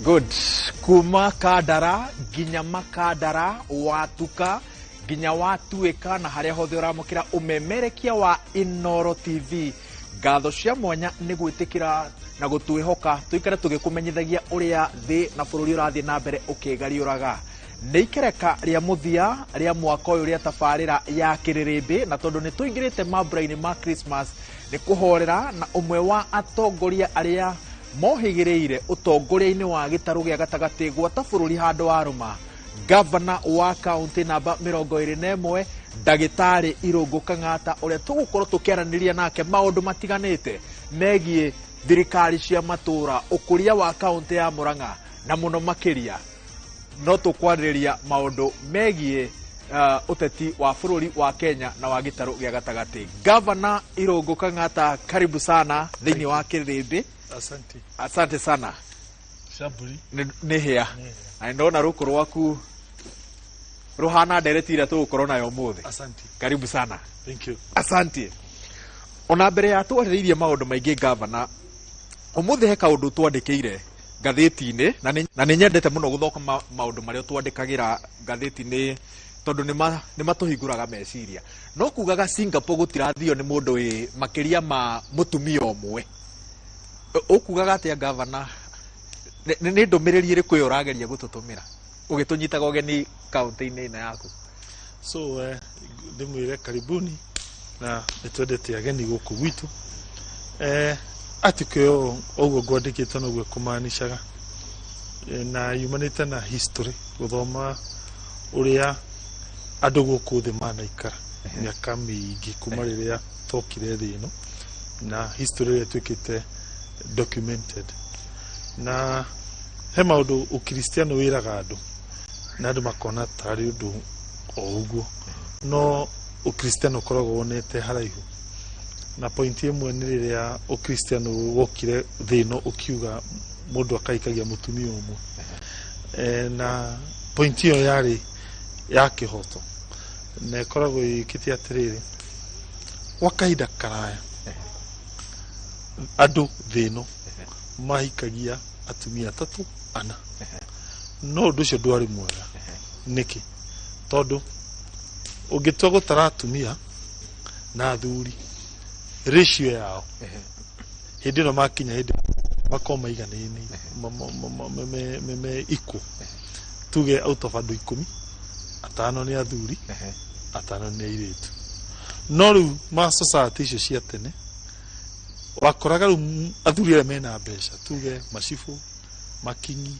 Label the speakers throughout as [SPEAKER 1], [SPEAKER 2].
[SPEAKER 1] Good. Kuma Kandara nginya Makandara, watuka nginya watuĩka, na harĩa hothe ũramũkĩra ũmemerekia wa Inooro TV, ngatho cia mwanya nĩ gwĩtĩkĩra na gũtwĩhoka tũikare tũgĩkũmenyithagia ũrĩa thĩ na bũrũri ũrathiĩ na mbere ũkĩgariũraga. Nĩ ikereka rĩa mũthia rĩa mwaka ũyũ rĩa tabarĩra ya Kĩrĩrĩmbĩ, na tondũ nĩ tũingĩrĩte mambura-inĩ ma Christmas, nĩ kũhorera na ũmwe wa atongoria arĩa mohĩgĩrĩire ũtongoria-inĩ wa gĩtarũ gĩa gatagatĩ gwata bũrũri handũ warũma, gavana wa kaunti namba 21, Ndagĩtarĩ Irũngũ Kang'ata, ũrĩa tũgũkorwo tũkĩaranĩria nake maũndũ matiganĩte megiĩ thirikari cia matũũra, ũkũria wa kaunti ya Murang'a, na mũno makĩria no tũkwarĩrĩria maũndũ megiĩ ũteti wa bũrũri wa Kenya na wa gĩtarũ gĩa gatagatĩ. Gavana Irũngũ Kang'ata, karibu sana thĩinĩ wa Kĩrĩmbĩ.
[SPEAKER 2] Asante.
[SPEAKER 1] Asante sana.
[SPEAKER 2] Camburi.
[SPEAKER 1] Nĩ hĩa na ndona rũkũ rwaku rũhana ndereti ĩrĩa tũgũkorwo nayo ũmũthĩ.
[SPEAKER 2] Asante.
[SPEAKER 1] Karibu sana.
[SPEAKER 2] Thank you.
[SPEAKER 1] Asante. Ona mbere ya twarĩrĩirie maũndũ maingĩ, gavana, ũmũthĩ he kaũndũ twandĩkĩire ngathĩti-inĩ, na nĩ nyendete mũno gũthoma maũndũ marĩa twandĩkagĩra ngathĩti-inĩ tondũ nĩ matũhingũraga meciria. No kugaga Singapore gũtirathio nĩ mũndũ wĩ makĩria ma mũtumia ũmwe. Ũkugaga atĩa, gavana? Nĩ ndũmĩrĩri ĩrĩkũ ĩyo ũrageria gũtũtũmĩra ũgĩtũnyitaga ũgeni kaunti-inĩ ĩno yaku?
[SPEAKER 2] So ndĩmwĩre karibuni, na nĩ twendete ageni gũkũ gwitũ. Article ĩyo ũguo ngwandĩkĩte noguo ĩkũmanicaga. Na yumanĩte na history, gũthoma ũrĩa andũ gũkũ thĩ manaikara mĩaka mĩingĩ kuma rĩrĩa tokire thĩ ĩno, na history ĩrĩa ĩtuĩkĩte documented. Na he maũndũ ũkristiano wĩraga andũ na andũ makona tarĩ ũndũ o ũguo, no ũkristiano ũkoragwo wonete haraihu. Na point ĩmwe nĩ rĩrĩa ũkristiano wokire thĩ ĩno ũkiuga mũndũ akahikagia mũtumia ũmwe. Na point ĩyo yarĩ ya kĩhoto, na ĩkoragwo ĩkĩte atĩrĩrĩ, gwa kahinda karaya andũ thĩ ĩno mahikagia atumia atatũ, ana, no ũndũ ũcio ndwarĩ mwega. Nĩkĩ? Tondũ ũngĩtua gũtara atumia na athuri, ratio yao hĩndĩ ĩno makinya hĩndĩ makorwo maiganĩine, me equal. Tuge out of andũ 10, atano nĩ athuri, atano nĩ airĩtu. No rĩu ma society icio cia tene wakoraga rĩu athuri arĩa mena mbeca, tuge macibũ, makingi,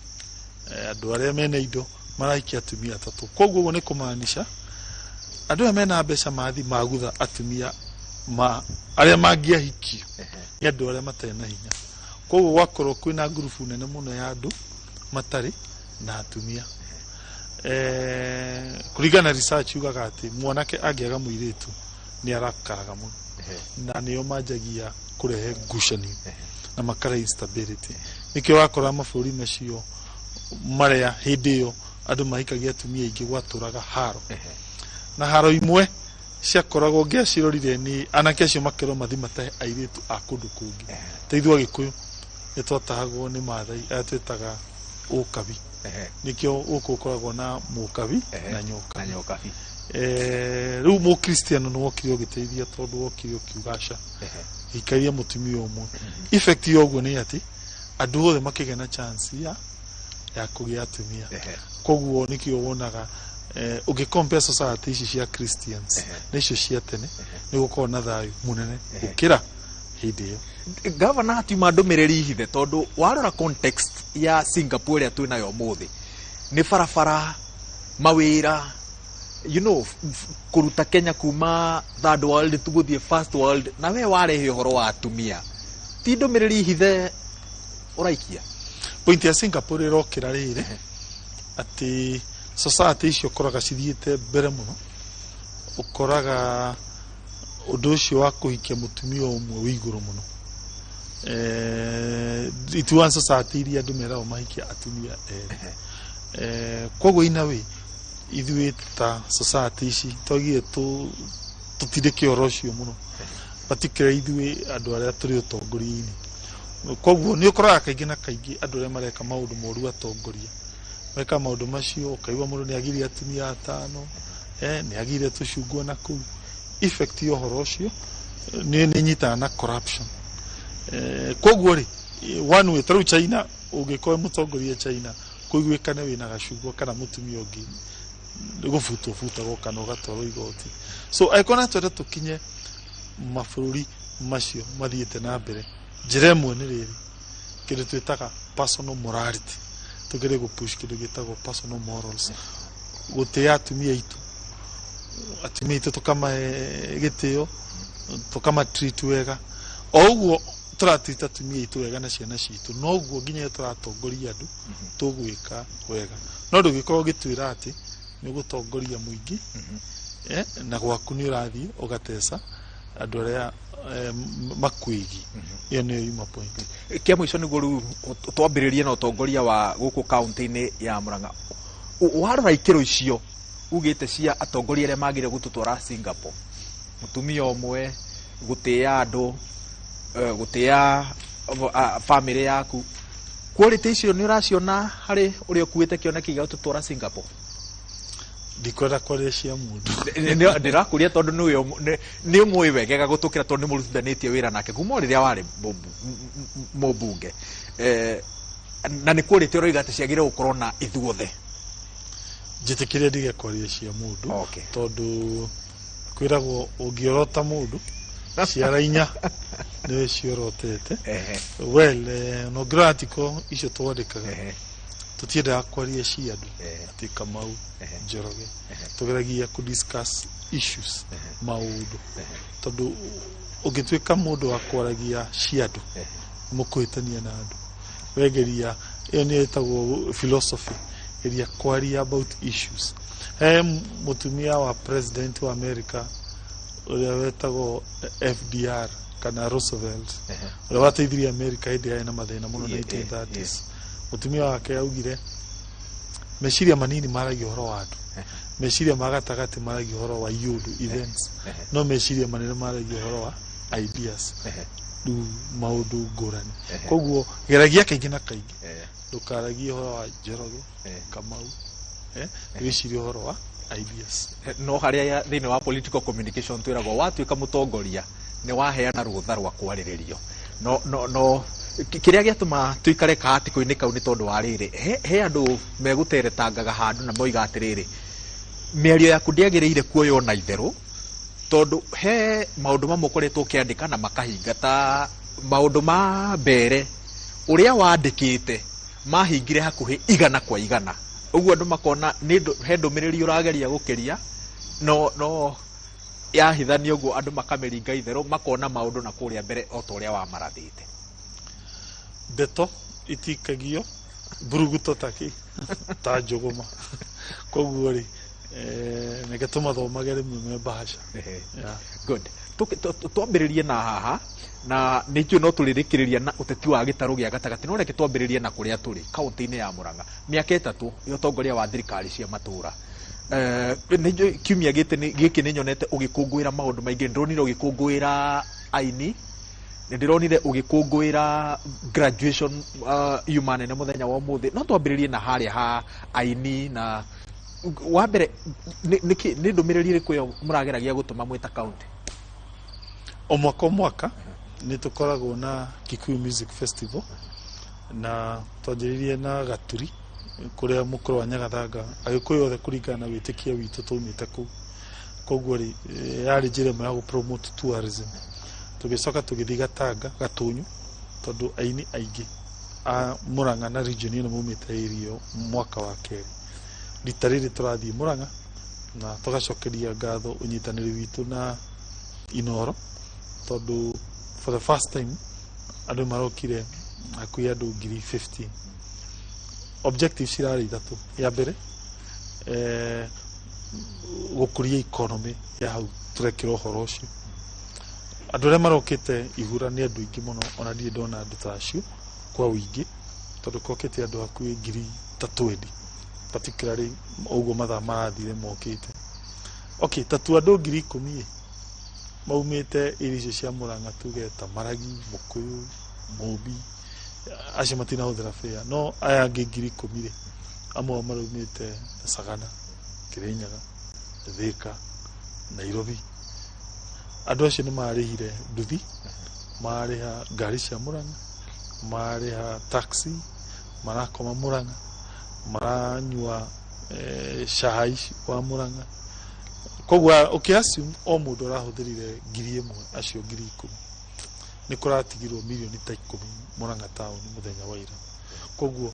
[SPEAKER 2] andũ arĩa mena indo marahikia atumia atatũ. Koguo ũguo nĩ kũmaanisha andũ aya mena mbeca mathi magutha atumia ma arĩa mangĩahikio nĩ andũ arĩa matarĩ na hinya. Koguo gwakorwo kwĩna ngurubu nene mũno ya andũ matarĩ na atumia. Kũringana na research yugaga atĩ mwanake angĩaga mũirĩtu nĩ arakaraga mũno, na nĩo manjagia kũrehe ngucanio na makarehe instability. Nĩkĩo wakora mabũrũri macio marĩa hĩndĩ ĩyo andũ mahikagia atumia aingĩ gwatũraga haro, na haro imwe ciakoragwo ngĩacirorire nĩ anake acio makerwo mathi matahe airĩtu a kũndũ kũngĩ. Ta ithuĩ Agĩkũyũ nĩ twatahagwo nĩ Maathai arĩa twĩtaga ũkabi. Nĩkĩo gũkũ ũkoragwo na mũkabi na nyoka.
[SPEAKER 1] Na nyokabi.
[SPEAKER 2] Rĩu mũkristiano nĩ wokire ũgĩteithia, tondũ wokire ũkiuga aca, hikaria mũtumia ũmwe. Effect ya ũguo nĩ atĩ andũ othe makĩgĩa na chance ya kũgĩa atumia. Koguo nĩkĩo wonaga ũngĩ compare society ici cia Christians na icio cia tene, nĩ gũkorwo na thayũ mũnene gũkĩra hĩndĩ ĩyo.
[SPEAKER 1] Gavana, hatiuma ndũmĩrĩri hithe, tondũ warora context ya Singapore ĩrĩa twĩnayo ũmũthĩ nĩ barabara, mawĩra, kũruta Kenya kuma third world gũthiĩ first world, na we warehe ũhoro wa atumia, ti ndũmĩrĩri hithe ũraikia?
[SPEAKER 2] Point ya Singapore ĩrokĩra rĩrĩ atĩ society icio ũkoraga cithiĩte mbere mũno, ũkoraga ũndũ ũcio wa kũhikia mũtumia ũmwe wĩ igũrũ mũno. Itiwa society iria andũ meragwo mahikie atumia erĩ. Koguo in a way ithuĩ ta society ici twagire tũtindĩke ũhoro ũcio mũno, particularly ithuĩ andũ arĩa tũrĩ ũtongoria-inĩ. Koguo nĩ ũkoraga kaingĩ na kaingĩ andũ arĩa mareka maũndũ moru atongoria meka maũndũ macio, ũkaigua mũndũ nĩ agirie atumia atano, nĩ agire tũcungwa na kũu. Effect ya ũhoro ũcio nĩ nyitaga na corruption. Koguo rĩ, one way, ta rĩu China, ũngĩkorwo mũtongoria China kũiguĩkane wĩna gacungwa kana mũtumia ũngĩ, gũbutwo butagwo kana ũgatwarwo igoti. So angĩkorwo no twende tũkinye mabũrũri macio mathiĩte na mbere, njĩra ĩmwe nĩ rĩrĩ, kĩndũ twĩtaga personal morality, tũgerie gũpush kĩndũ gĩtagwo personal morals, gũtĩa atumia aitũ, atumia aitũ tũkamahe gĩtĩo, tũkamatreat wega. O ũguo tũratreat atumia aitũ wega na ciana citũ, noguo nginya tũratongoria andũ tũgwĩka wega. No ndũngĩkorwo ũgĩtwĩra atĩ nĩ ũgũtongoria mũingĩ, na gwaku nĩ ũrathiĩ ũgateca andũ arĩa makwĩgiĩ. Ĩyo nĩyo yuma point.
[SPEAKER 1] Kĩa mũico nĩguo rĩu twambĩrĩrie na ũtongoria wa gũkũ kaunti-inĩ ya Murang'a. Warora ikĩro icio ugĩte cia atongoria arĩa magĩrĩire gũtũtwara Singapore, mũtumia ũmwe, gũtĩa andũ, gũtĩa bamĩrĩ yaku, quality icio nĩ ũraciona harĩ ũrĩa ũkuĩte kĩoneki gĩa gũtũtwara Singapore?
[SPEAKER 2] Ndikwenda kwaria cia mũndũ.
[SPEAKER 1] Ndĩrakũria tondũ nĩ ũmũĩ wegega gũtũkĩra, tondũ nĩ mũrutithanĩtie wĩra nake kuma o rĩrĩa warĩ mũmbunge. Na nĩ quality ũroiga atĩ ciagĩrĩire gũkorwo na ithuothe.
[SPEAKER 2] Njĩtĩkĩrie ndige kwaria cia mũndũ, tondũ kwĩragwo ũngĩorota mũndũ ciara inya nĩwe ciorotete. Well, no ngĩrora article icio twandĩkaga, tũtiendaga kwaria cia andũ atĩ Kamau, Njoroge, tũgeragia kũ discuss issues, maũndũ, tondũ ũngĩtuĩka mũndũ wa kwaragia cia andũ, mũkũhĩtania na andũ. Wegeria ĩyo nĩyo ĩtagwo philosophy, geria kwaria about issues. He mũtumia wa president wa America ũrĩa wetagwo FDR kana Roosevelt, ũrĩa wateithirie America hĩndĩ yarĩ na mathĩna mũno, 1930s. Mũtumia wake augire meciria manini maragia ũhoro wa andũ, meciria ma gatagatĩ maragia ũhoro wa iũndũ, events, no meciria manene maragia ũhoro wa ideas, rĩu maũndũ ngũrani. Koguo geragia kaingĩ na kaingĩ ndũkaragie ũhoro wa Njoroge, Kamau, wĩcirie ũhoro wa ideas.
[SPEAKER 1] No harĩa thĩinĩ wa political communication twĩragwo watuĩka mũtongoria nĩ waheana rũtha rwa kwarĩrĩrio. No kĩrĩa gĩatũma tũikare kaatiko-inĩ kau nĩ tondũ wa rĩrĩ, he andũ megũteretangaga handũ na moiga atĩrĩrĩ, mĩario yaku ndĩagĩrĩire kuoywo na itherũ, tondũ he maũndũ mamwe ũkoretwo ũkĩandĩka na makahinga, ta maũndũ ma mbere ũrĩa wandĩkĩte mahingire hakuhĩ 100%. Ũguo andũ makona he ndũmĩrĩri ũrageria gũkĩria, no yahithanio ũguo andũ makamĩringa itherũ, makona maũndũ na kũrĩa mbere o ta ũrĩa wamarathĩte.
[SPEAKER 2] Ndeto itikagio mburuguto takĩ ta njũgũma, koguo rĩ, reke tũmathomage rĩmwe me bahasha. Yeah.
[SPEAKER 1] Good. Twambĩrĩrie na haha, na nĩ njũĩ no tũrĩrĩkĩrĩria na ũteti wa gĩtarũ gĩa gatagatĩ, no reke twambĩrĩrie na kũrĩa tũrĩ kaunti-inĩ ya Murang'a. Mĩaka 3 ya ũtongoria wa thirikari cia matũra. Nĩ njũĩ kiumia gĩkĩ nĩ nyonete ũgĩkũngũĩra maũndũ maingĩ. Ndĩronire ũgĩkũngũĩra aini, nĩ ndĩronire ũgĩkũngũĩra graduation, yuma nene mũthenya wa ũmũthĩ. No twambĩrĩrie na harĩa ha aini, na wa mbere nĩ ndũmĩrĩri ĩrĩkũ ĩyo mũrageragia gũtũma mwĩ ta kaunti?
[SPEAKER 2] O mwaka o mwaka nĩ tũkoragwo na Kikuyu Music Festival, na twanjĩrĩirie na Gaturi kũrĩa mũkũrũ wa Nyagathanga, Agĩkũyũ othe kũringana na wĩtĩkio witũ twaumĩte kũu. Koguo rĩ, yarĩ njĩra ĩmwe ya gũ promote tourism. Tũgĩcoka tũgĩthiĩ Gatanga, Gatũnyũ, tondũ aini aingĩ a Murang'a na region ĩno maumĩte area ĩyo. Mwaka wa kerĩ rita rĩrĩ tũrathiĩ Murang'a na tũgacokeria ngatho ũnyitanĩri witũ na Inoro, tondũ for the first time andũ marokire hakuhĩ andũ 15,000. Objectives cirarĩ ithatũ. Ya mbere, gũkũria economy ya hau tũrekĩra ũhoro ũcio. Andũ arĩa marokĩte ihura nĩ andũ aingĩ mũno, ona ndirĩ ndona andũ ta acio kwa ũingĩ, tondũ kokĩte andũ hakuhĩ ngiri ta 20, particularly ũguo mathaa marathire mokĩte. Okay, ta tu andũ 10,000 ĩ maumĩte area icio cia Murang'a, tuge ta Maragi, Mũkũyũ, Mũmbi, acio matinahũthĩra fare. No aya angĩ 10,000 rĩ, amwe maraumĩte Sagana, Kirinyaga, Thika, Nairobi. Andũ acio nĩ marĩhire nduthi, marĩha ngari cia Murang'a, marĩha taxi, marakoma Murang'a, maranyua cai wa Murang'a. Koguo ũkĩ assume o mũndũ arahũthĩrire 1,000, acio 10,000, nĩ kũratigirwo mirioni ta 10 Murang'a town mũthenya wa ira. Koguo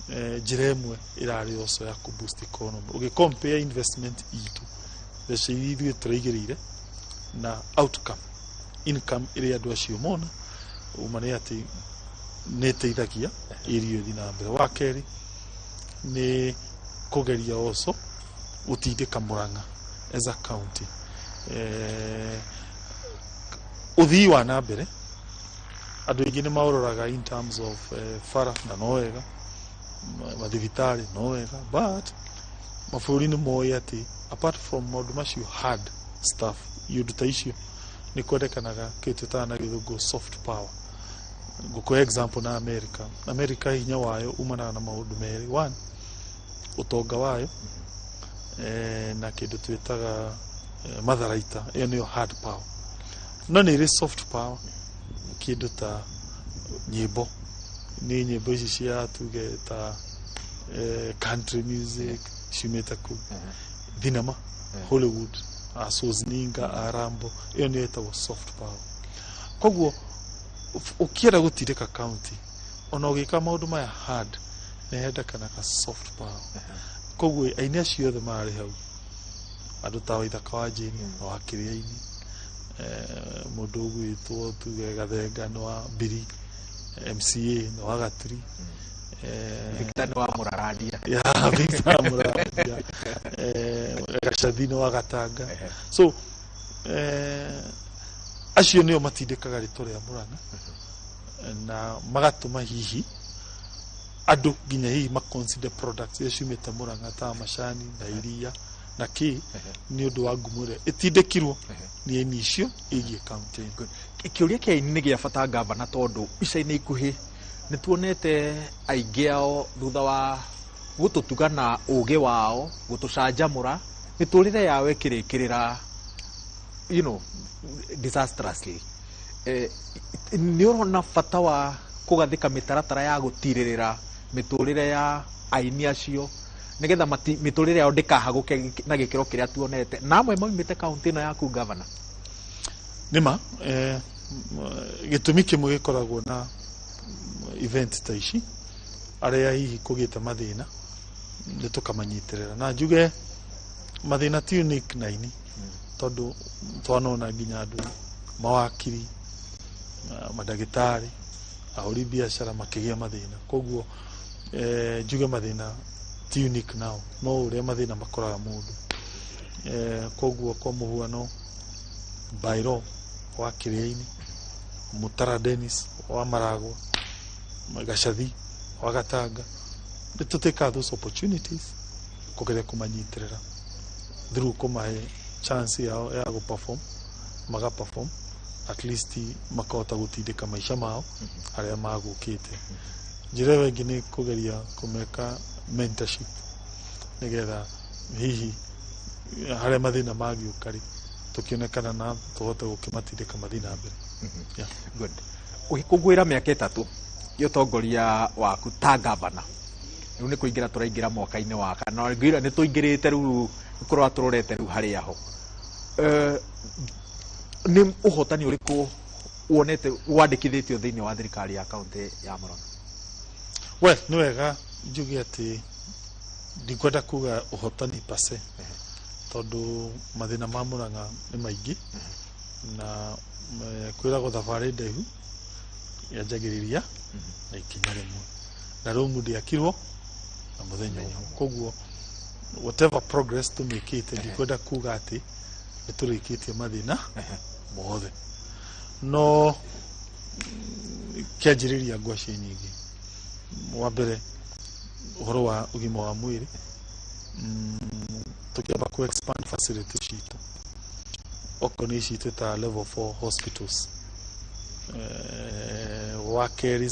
[SPEAKER 2] njĩra ĩmwe ĩrarĩ also ya kũ boost economy, ũgĩ compare investment itũ, mbeca iria ithuĩ tũraigĩrĩire, na outcome, income ĩrĩa andũ acio mona, uma nĩ atĩ nĩ ĩteithagia area ĩthiĩ na mbere. Wa kerĩ nĩ kũgeria also gũtindĩka Murang'a as a county, ũthii wa na mbere. Andũ aingĩ nĩ maũroraga in terms of bara, na no wega, mathibitarĩ no wega, but mabũrũri nĩ moĩ atĩ apart from maũndũ macio hard stuff, iũndũ ta icio, nĩ kwendekanaga kĩndũ twĩtaga na Gĩthũngũ soft power. Ngũkũhe example na America. America hinya wayo umanaga na maũndũ merĩ: one, ũtonga wayo, na kĩndũ twĩtaga matharaita. Ĩyo nĩyo hard power. No nĩ ĩrĩ soft power, kĩndũ ta nyĩmbo, nĩ nyĩmbo ici cia tuge ta country music ciumĩte kũu, thinema, Hollywood, a Schwarzenegger, a Rambo. Ĩyo nĩyo ĩtagwo soft power. Koguo ũkĩenda gũtindĩka county, ona ũgĩka maũndũ maya hard, nĩ hendekanaga soft power. Koguo aini acio othe mararĩ hau, andũ ta Waithaka wa Jane na wa Kĩrĩainĩ, mũndũ ũgwĩtwo tuge Gathenga nĩ wa Mbiri, MCA nĩ wa Gaturi,
[SPEAKER 1] Victor nĩ wa Mũrarandia.
[SPEAKER 2] Ya, Victor Mũrarandia, Gacathi nĩ wa Gatanga. So acio nĩo matindĩkaga rĩtwa rĩa Murang'a na magatũma hihi andũ nginya hihi ma consider products iria ciumĩte Murang'a ta macani na iria na kĩ, nĩ ũndũ wa ngumo ĩrĩa ĩtindĩkirwo nĩ aini icio ĩgiĩ county ĩno.
[SPEAKER 1] Kĩũria kĩa aini nĩ gĩa bata, gavana, tondũ ica-inĩ ikuhĩ nĩ tuonete aingĩ ao thutha wa gũtũtuga na ũgĩ wao, gũtũcanjamũra, mĩtũrĩre yao ĩkĩrĩkĩrĩra disastrously. Nĩ ũrona bata wa kũgathĩka mĩtaratara ya gũtirĩrĩra mĩtũrĩre ya aini acio nĩgetha mĩtũrĩre yao ndĩkahagũke na gĩkĩro kĩrĩa tuonete, na amwe maumĩte kaũntĩ ĩno yaku, gavana?
[SPEAKER 2] Nĩma gĩtũmi kĩmwe gĩkoragwo na event ta ici, arĩa hihi kũgĩte mathĩna nĩ tũkamanyitĩrĩra. Na njuge mathĩna ti unique na aini, tondũ twanona nginya andũ mawakiri, mandagĩtarĩ, ahũri biacara makĩgĩa mathĩna. Koguo njuge mathĩna ti unique nao, no ũrĩa mathĩna makoraga mũndũ. Koguo kwa mũhuano, Bairo wa Kĩrĩainĩ, Mutara Dennis wa Maragwa, Gacathi wa Gatanga, nĩ tũtĩkaga those opportunities kũgeria kũmanyitĩrĩra through kũmahe chance yao ya gũ perform, maga perform, at least makahota gũtindĩka maica mao harĩa magũkĩte. Njĩra ĩyo ĩngĩ nĩ kũgeria kũmeka mentorship, nĩgetha hihi harĩa mathĩna mangĩũka rĩ, tũkĩonekana na tũhote gũkĩmatindĩka mathiĩ na mbere. Yeah.
[SPEAKER 1] Good. Ũgĩkũngũĩra mĩaka 3 ya ũtongoria waku ta gavana, rĩu nĩ kũingĩra tũraingĩra mwaka-inĩ wa kana, ngwĩra nĩ tũingĩrĩte rĩu, kũrora tũrorete rĩu harĩa ho. Nĩ ũhotani ũrĩkũ wonete wandĩkithĩtio thĩinĩ wa thirikari ya kaũntĩ ya Murang'a?
[SPEAKER 2] Well, nĩ wega njuge atĩ ndikwenda kuga ũhotani per se, tondũ mathĩna ma Murang'a nĩ maingĩ, na kwĩragwo thabarĩ ndaihu yanjagĩrĩria na ikinya rĩmwe, na rũmu ndĩakirwo na mũthenya ũmwe. Koguo whatever progress tũmĩkĩte, ndikwenda kuga atĩ nĩ tũrĩkĩtie mathĩna mothe, no kĩanjĩrĩria ngwacĩ nyingĩ. Wa mbere, ũhoro wa ũgima wa mwĩrĩ, tũkĩamba ku expand facility citũ, okorwo nĩ ici twĩtaga level 4 hospitals. Wa kerĩ,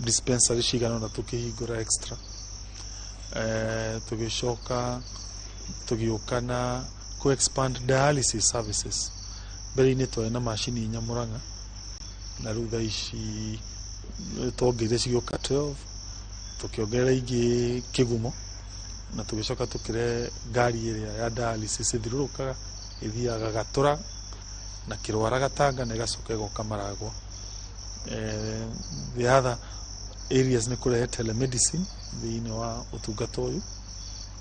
[SPEAKER 2] dispensary cigana ũna tũkĩhingũra extra. Tũgĩcoka tũgĩũka na kũ expand dialysis services. Mbere-inĩ twarĩ na macini 4 Murang'a, na rĩu thaa ici twongereire cigĩũka 12, tũkĩongerera ingĩ Kĩgumo, na tũgĩcoka tũkĩrehe ngari ĩrĩa ya dialysis ĩthiũrũrũkaga, ĩthiaga Gatũra na Kĩrwara Gatanga na ĩgacoka ĩgoka Maragwa. The other areas nĩ kũrehe telemedicine thĩinĩ wa ũtungata ũyũ,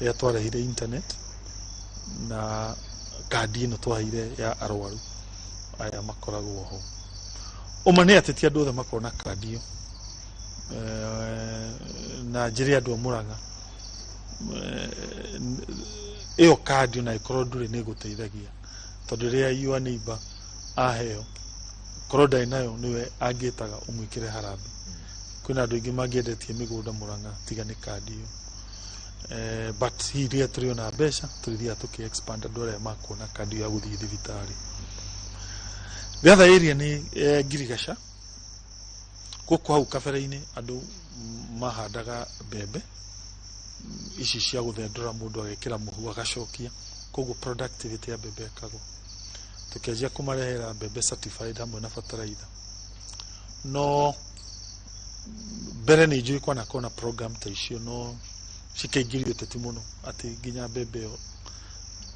[SPEAKER 2] rĩrĩa twarehire internet na kandi ĩno twaheire ya arwaru aya makoragwo ho. Ũma nĩ atĩ ti andũ othe makoragwo na kandi ĩyo. Na njĩre andũ a Murang'a, ĩyo kandi ona ĩkorwo ndũrĩ nĩ ĩgũteithagia, tondũ rĩrĩa your neighbor aheo, korwo ndarĩ nayo, nĩwe angĩtaga ũmwĩkĩre harambee. Kwĩna andũ aingĩ mangĩendetie mĩgũnda Murang'a tiga nĩ kandi ĩyo. But hihi rĩrĩa tũrĩona mbeca, tũrĩthiaga tũkĩ expand andũ arĩa makuona kandi ĩyo ya gũthiĩ thibitarĩ. The other area nĩ ngirigaca. Gũkũ hau kabere-inĩ andũ mahandaga mbembe ici cia gũthendũra, mũndũ agekĩra mũhu agacokia, koguo productivity ya mbembe ĩkagwa. Tũkĩanjia kũmarehera mbembe certified hamwe na bataraitha. No mbere nĩ njũĩ kwanakorwo na program ta icio, no cikaingĩrio ũteti mũno, atĩ nginya mbembe ĩyo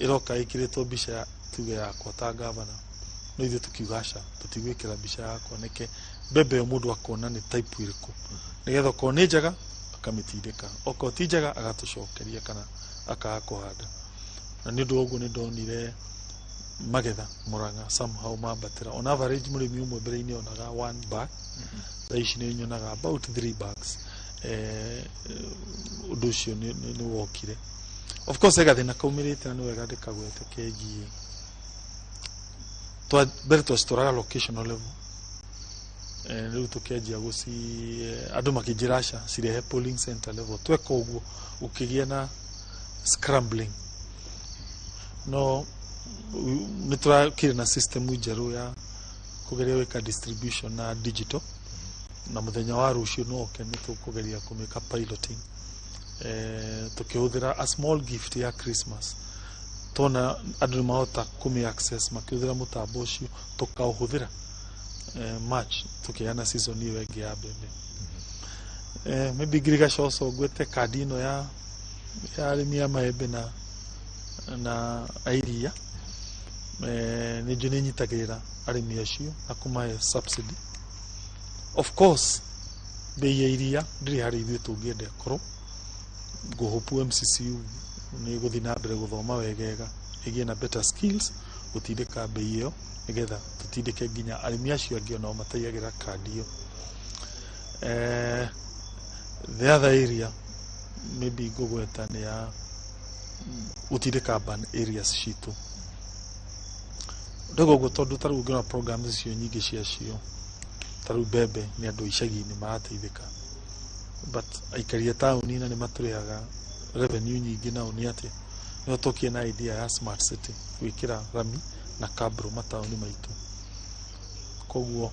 [SPEAKER 2] ĩroka ĩkĩrĩtwo mbica ya tuge yakwa ta gavana, no ithuĩ tũkiuga aca, tũtigwĩkĩra mbica yakwa, nĩke mbembe ĩyo mũndũ akona nĩ type ĩrĩkũ, nĩgetha okorwo nĩ njega akamĩtindĩka, okorwo ti njega agatũcokeria kana akaga kũhanda. Na nĩ ũndũ wa ũguo nĩ ndonire magetha Murang'a somehow mambatĩra. On average mũrĩmi ũmwe mbere-inĩ onaga one bag, thaa ici nĩ nyonaga about three bags. Ũndũ ũcio nĩ wokire. Of course he gathĩna kaumĩrĩte, na nĩ wega ndĩkagwete, kegiĩ mbere twacitwaraga locational level. Rĩu tũkĩanjia gũci andũ makĩnjĩra aca, cirehe polling center level. Tweka ũguo gũkĩgĩa na scrambling, no nĩ tũrakire na system njerũ ya kũgeria gwĩka distribution na digital, na mũthenya wa rũciũ no oke nĩ tũkũgeria kũmĩka piloting, tũkĩhũthĩra a small gift ya Christmas. Tona andũ nĩ mahota kũmĩ access makĩhũthĩra mũtambo ũcio, tũkaũhũthĩra March tũkĩheana season ĩyo ĩngĩ ya mbembe. Maybe ngirigaca ũco ngwĩte kandi ĩno ya arĩmi a maembe na airia. Nĩ njũĩ nĩ nyitagĩrĩra arĩmi acio na kũmahe subsidy. Of course mbei ya iria ndĩrĩ harĩa ithuĩ tũngĩenda ĩkorwo. Ngũhope MCCU nĩ gũthiĩ na mbere gũthoma wegega, ĩgĩe na better skills gũtindĩka mbei ĩyo, nĩgetha tũtindĩke nginya arĩmi acio angĩ onao mataiyagĩra kandi ĩyo. The other area maybe ngũgweta nĩ ya gũtindĩka urban areas citũ. Ndauga ũguo tondũ ta rĩu ũngĩrora programs icio nyingĩ ciacio, ta rĩu mbembe, nĩ andũ a icagi-inĩ marateithĩka, but aikari a taũni na nĩ matũrĩhaga revenue nyingĩ nao nĩ atĩa? Nĩho tũkire na idea ya smart city, gwĩkĩra rami na cabro mataũni maitũ. Koguo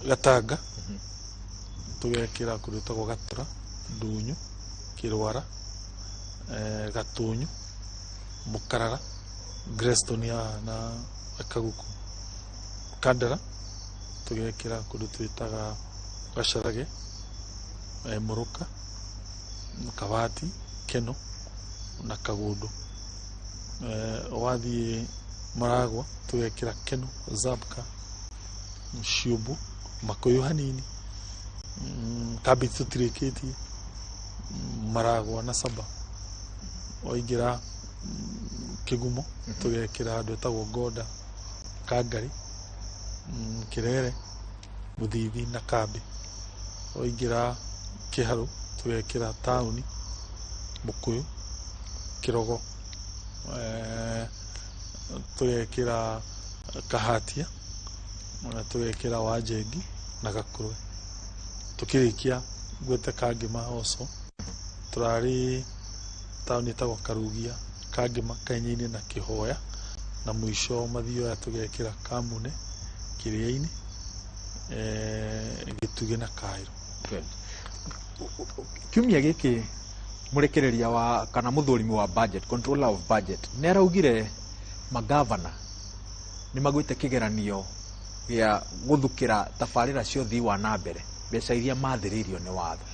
[SPEAKER 2] Gatanga tũgekĩra kũndũ gwĩtagwo Gatũra, Ndunyu, Kĩrwara, Gatunyu, Mũkarara, Greston haha na Kaguku. Kandara tũgekĩra kũndũ twĩtaga Gacarage, Mũrũka, Kabati, Keno na Kagundu. Wathiĩ Maragwa tũgekĩra Keno, Zabka, Ciũmbũ, Makũyũ hanini, Kambĩji tũtirĩkĩtie, Maragwa na Saba. Waingĩra Kĩgumo tũgekĩra handũ hetagwo Ngonda, Kangari, Kĩrere, Mũthithi na Kambĩ. Waingĩra Kĩharũ tũgekĩra taũni, Mũkũyũ, Kĩrogo, tũgekĩra Kahatia na tũgekĩra Wanjengi na Gakũrwe. Tũkĩrĩkia ngwĩte Kangĩma also tũrarĩ taũni ĩtagwo Karugia, Kangĩma, Kenya-inĩ na Kĩhoya, na mũico Mathioya tũgekĩra Kamune, Kĩrĩa-inĩ, Gĩtugĩ na Kairo.
[SPEAKER 1] Good. Kiumia gĩkĩ mũrekereria wa kana mũthũrimi wa budget, controller of budget, nĩ araugire magavana nĩ magwĩte kĩgeranio gĩa gũthukĩra tabarĩra cia ũthii wa na mbere, mbeca iria mathĩrĩirio nĩ watho,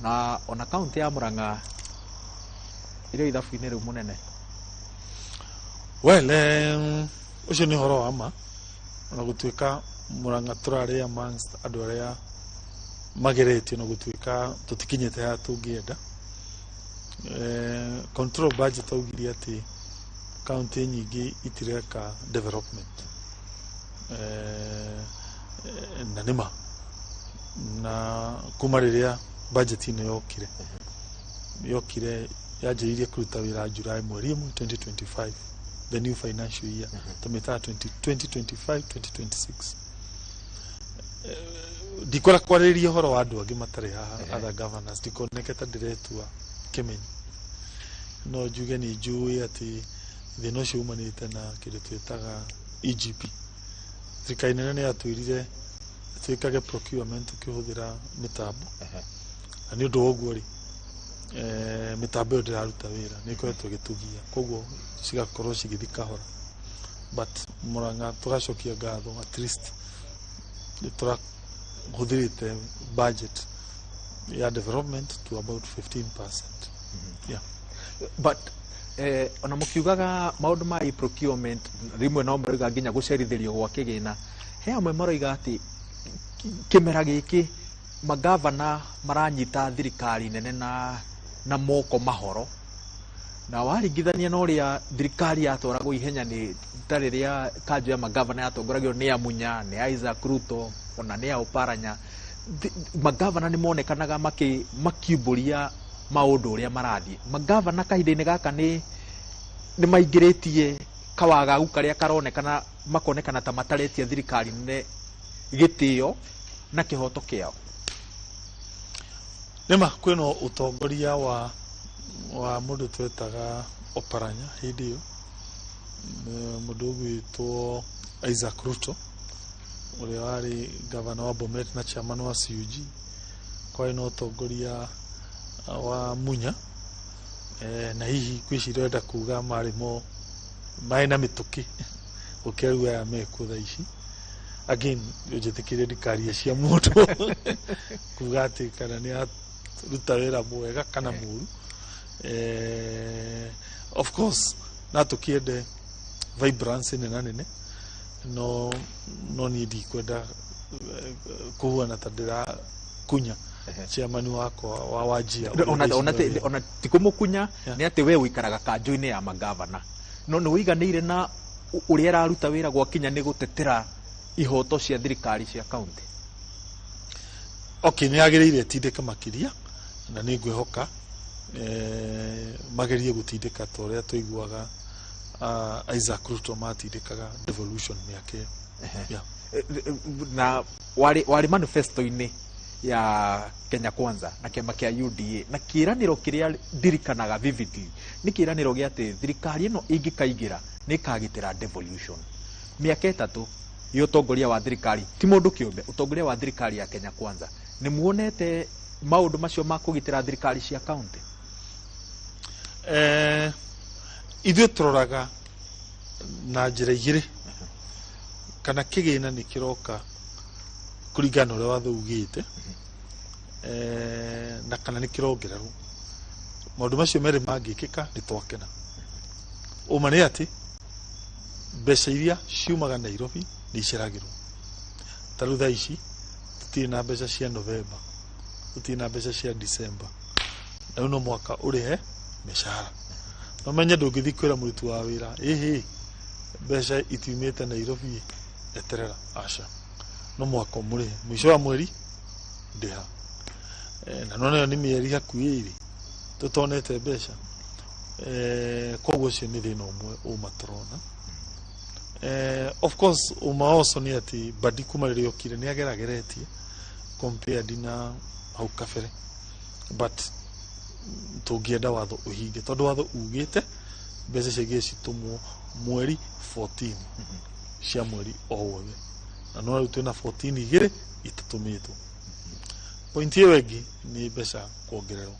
[SPEAKER 1] na ona kaunti ya Murang'a ĩrĩ ithabu-inĩ rĩu mũnene.
[SPEAKER 2] Well, ũcio nĩ ũhoro wa ma, ona gũtuĩka Murang'a tũrarĩ amongst andũ arĩa mageretio, na gũtuĩka tũtikinyĩte haha tũngĩenda. Control budget augire atĩ kaunti nyingĩ itireka development, na nĩma na kuma rĩrĩa budget ĩno yokire yanjĩrĩirie kũruta wĩra July mweri 1 2025, the new financial year tũmĩtaga 2025 2026. Ndikwenda kwarĩrĩria ũhoro wa andũ angĩ matarĩ haha, other governors, ndikoneke ta ndĩretua kĩmenyi, no njuge nĩ njũĩ atĩ thĩna ũcio umanĩte na kĩndũ twĩtaga EGP. Thirikari nene nĩ yatwĩrire twĩkage procurement tũkĩhũthĩra mĩtambo, na nĩ ũndũ wa ũguo rĩ, mĩtambo ĩyo ndĩraruta wĩra, nĩ ĩkoretwo ĩgĩtũgia, koguo cigakorwo cigĩthiĩ kahora. But Murang'a tũgacokia ngatho, at least nĩ tũrahũthĩrĩte budget ya development to about 15%, yeah.
[SPEAKER 1] But ona mũkiugaga maũndũ ma e-procurement, rĩmwe no maroiga nginya gũcerithĩrio gwa kĩgĩna, he amwe maroiga atĩ kĩmera gĩkĩ magavana maranyita thirikari nene na moko mahoro, na waringithania na ũrĩa thirikari yatwaragwo ihenya nĩ ta rĩrĩa kanjũ ya magavana yatongoragio nĩ Amunya, nĩ Isaac Ruto, ona nĩ Oparanya, magavana nĩ monekanaga makiumbũria maũndũ ũrĩa marathiĩ. Magavana kahinda-inĩ gaka nĩ maingĩrĩtie kawagagu karĩa karonekana, makonekana ta mataretia thirikari nene gĩtĩo na kĩhoto kĩao.
[SPEAKER 2] Nĩma kwĩna ũtongoria wa mũndũ twetaga Oparanya hĩndĩ ĩyo, mũndũ ũgwĩtwo Isaac Ruto ũrĩa warĩ gavana wa Bomet na chairman wa CUG, kwarĩ na ũtongoria wa Munya, na hihi ngwĩciria ũrenda kuga marĩ mo marĩ na mĩtũkĩ gũkĩra rĩu aya mekuo thaa ici. Again, njĩtĩkĩrie ndikarie cia mũndũ kuga atĩ kana nĩ aruta wĩra mwega kana mũru. Of course na tũkĩende vibrance nene nene, no niĩ ndikwenda kũhuana ta ndĩrakunya chairman wakwa wa Wajia.
[SPEAKER 1] Ona ti kũmũkunya. Nĩ atĩ we ũikaraga kanjũ-inĩ ya magavana, no nĩ ũiganĩire na ũrĩa ĩraruta wĩra gwakinya nĩ gũtetera ihoto cia thirikari cia kaunti?
[SPEAKER 2] Okay, nĩ yagĩrĩire ĩtindĩke makĩria, na nĩ ngwĩhoka magerie gũtindĩka ta ũrĩa tũiguaga Isaac Ruto matindĩkaga devolution mĩaka ĩyo. Yeah.
[SPEAKER 1] Na warĩ manifesto-inĩ ya Kenya Kwanza na kĩama kĩa UDA, na kĩĩranĩro kĩrĩa ndirikanaga vividly nĩ kĩĩranĩro gĩa atĩ thirikari ĩno ĩngĩkaingĩra nĩ ĩkagitĩra devolution. Mĩaka 3 ya ũtongoria wa thirikari, ti mũndũ kĩũmbe, ũtongoria wa thirikari ya Kenya Kwanza, nĩ muonete maũndũ macio ma kũgitĩra thirikari cia kaunti?
[SPEAKER 2] Ithuĩ tũroraga na njĩra igĩrĩ, kana kĩgĩna nĩ kĩroka kũringana na ũrĩa watho ugĩte, na kana nĩ kĩrongererwo. Maũndũ macio merĩ mangĩkĩka nĩ twakena. Ũma nĩ atĩ mbeca iria ciumaga Nairobi nĩ iceragĩrwo. Ta rĩu thaa ici tũtirĩ na mbeca cia November, tũtirĩ na mbeca cia December, na rĩu no mwaka ũrĩhe mĩcara. No menye ndũngĩthiĩ kwĩra mũruti wa wĩra, "Ĩhĩ, mbeca itiumĩte Nairobi, eterera." Aca, no mwaka ũmũrĩhe mũico wa mweri, ndĩha. Na nona ĩyo nĩ mĩeri hakuhĩ ĩrĩ tũtonete mbeca. Koguo ũcio nĩ thĩna ũmwe ũma tũrona. Of course ũma also nĩ atĩ Mbadi kuma rĩrĩa okire nĩ agerageretie compared na hau kabere, but tũngĩenda watho ũhinge, tondũ watho ugĩte mbeca ciagĩrĩire citũmwo mweri 14 cia mweri o wothe. Na no rĩu twĩna 14 igĩrĩ itatũmĩtwo. Point ĩyo ĩngĩ nĩ mbeca kuongererwo.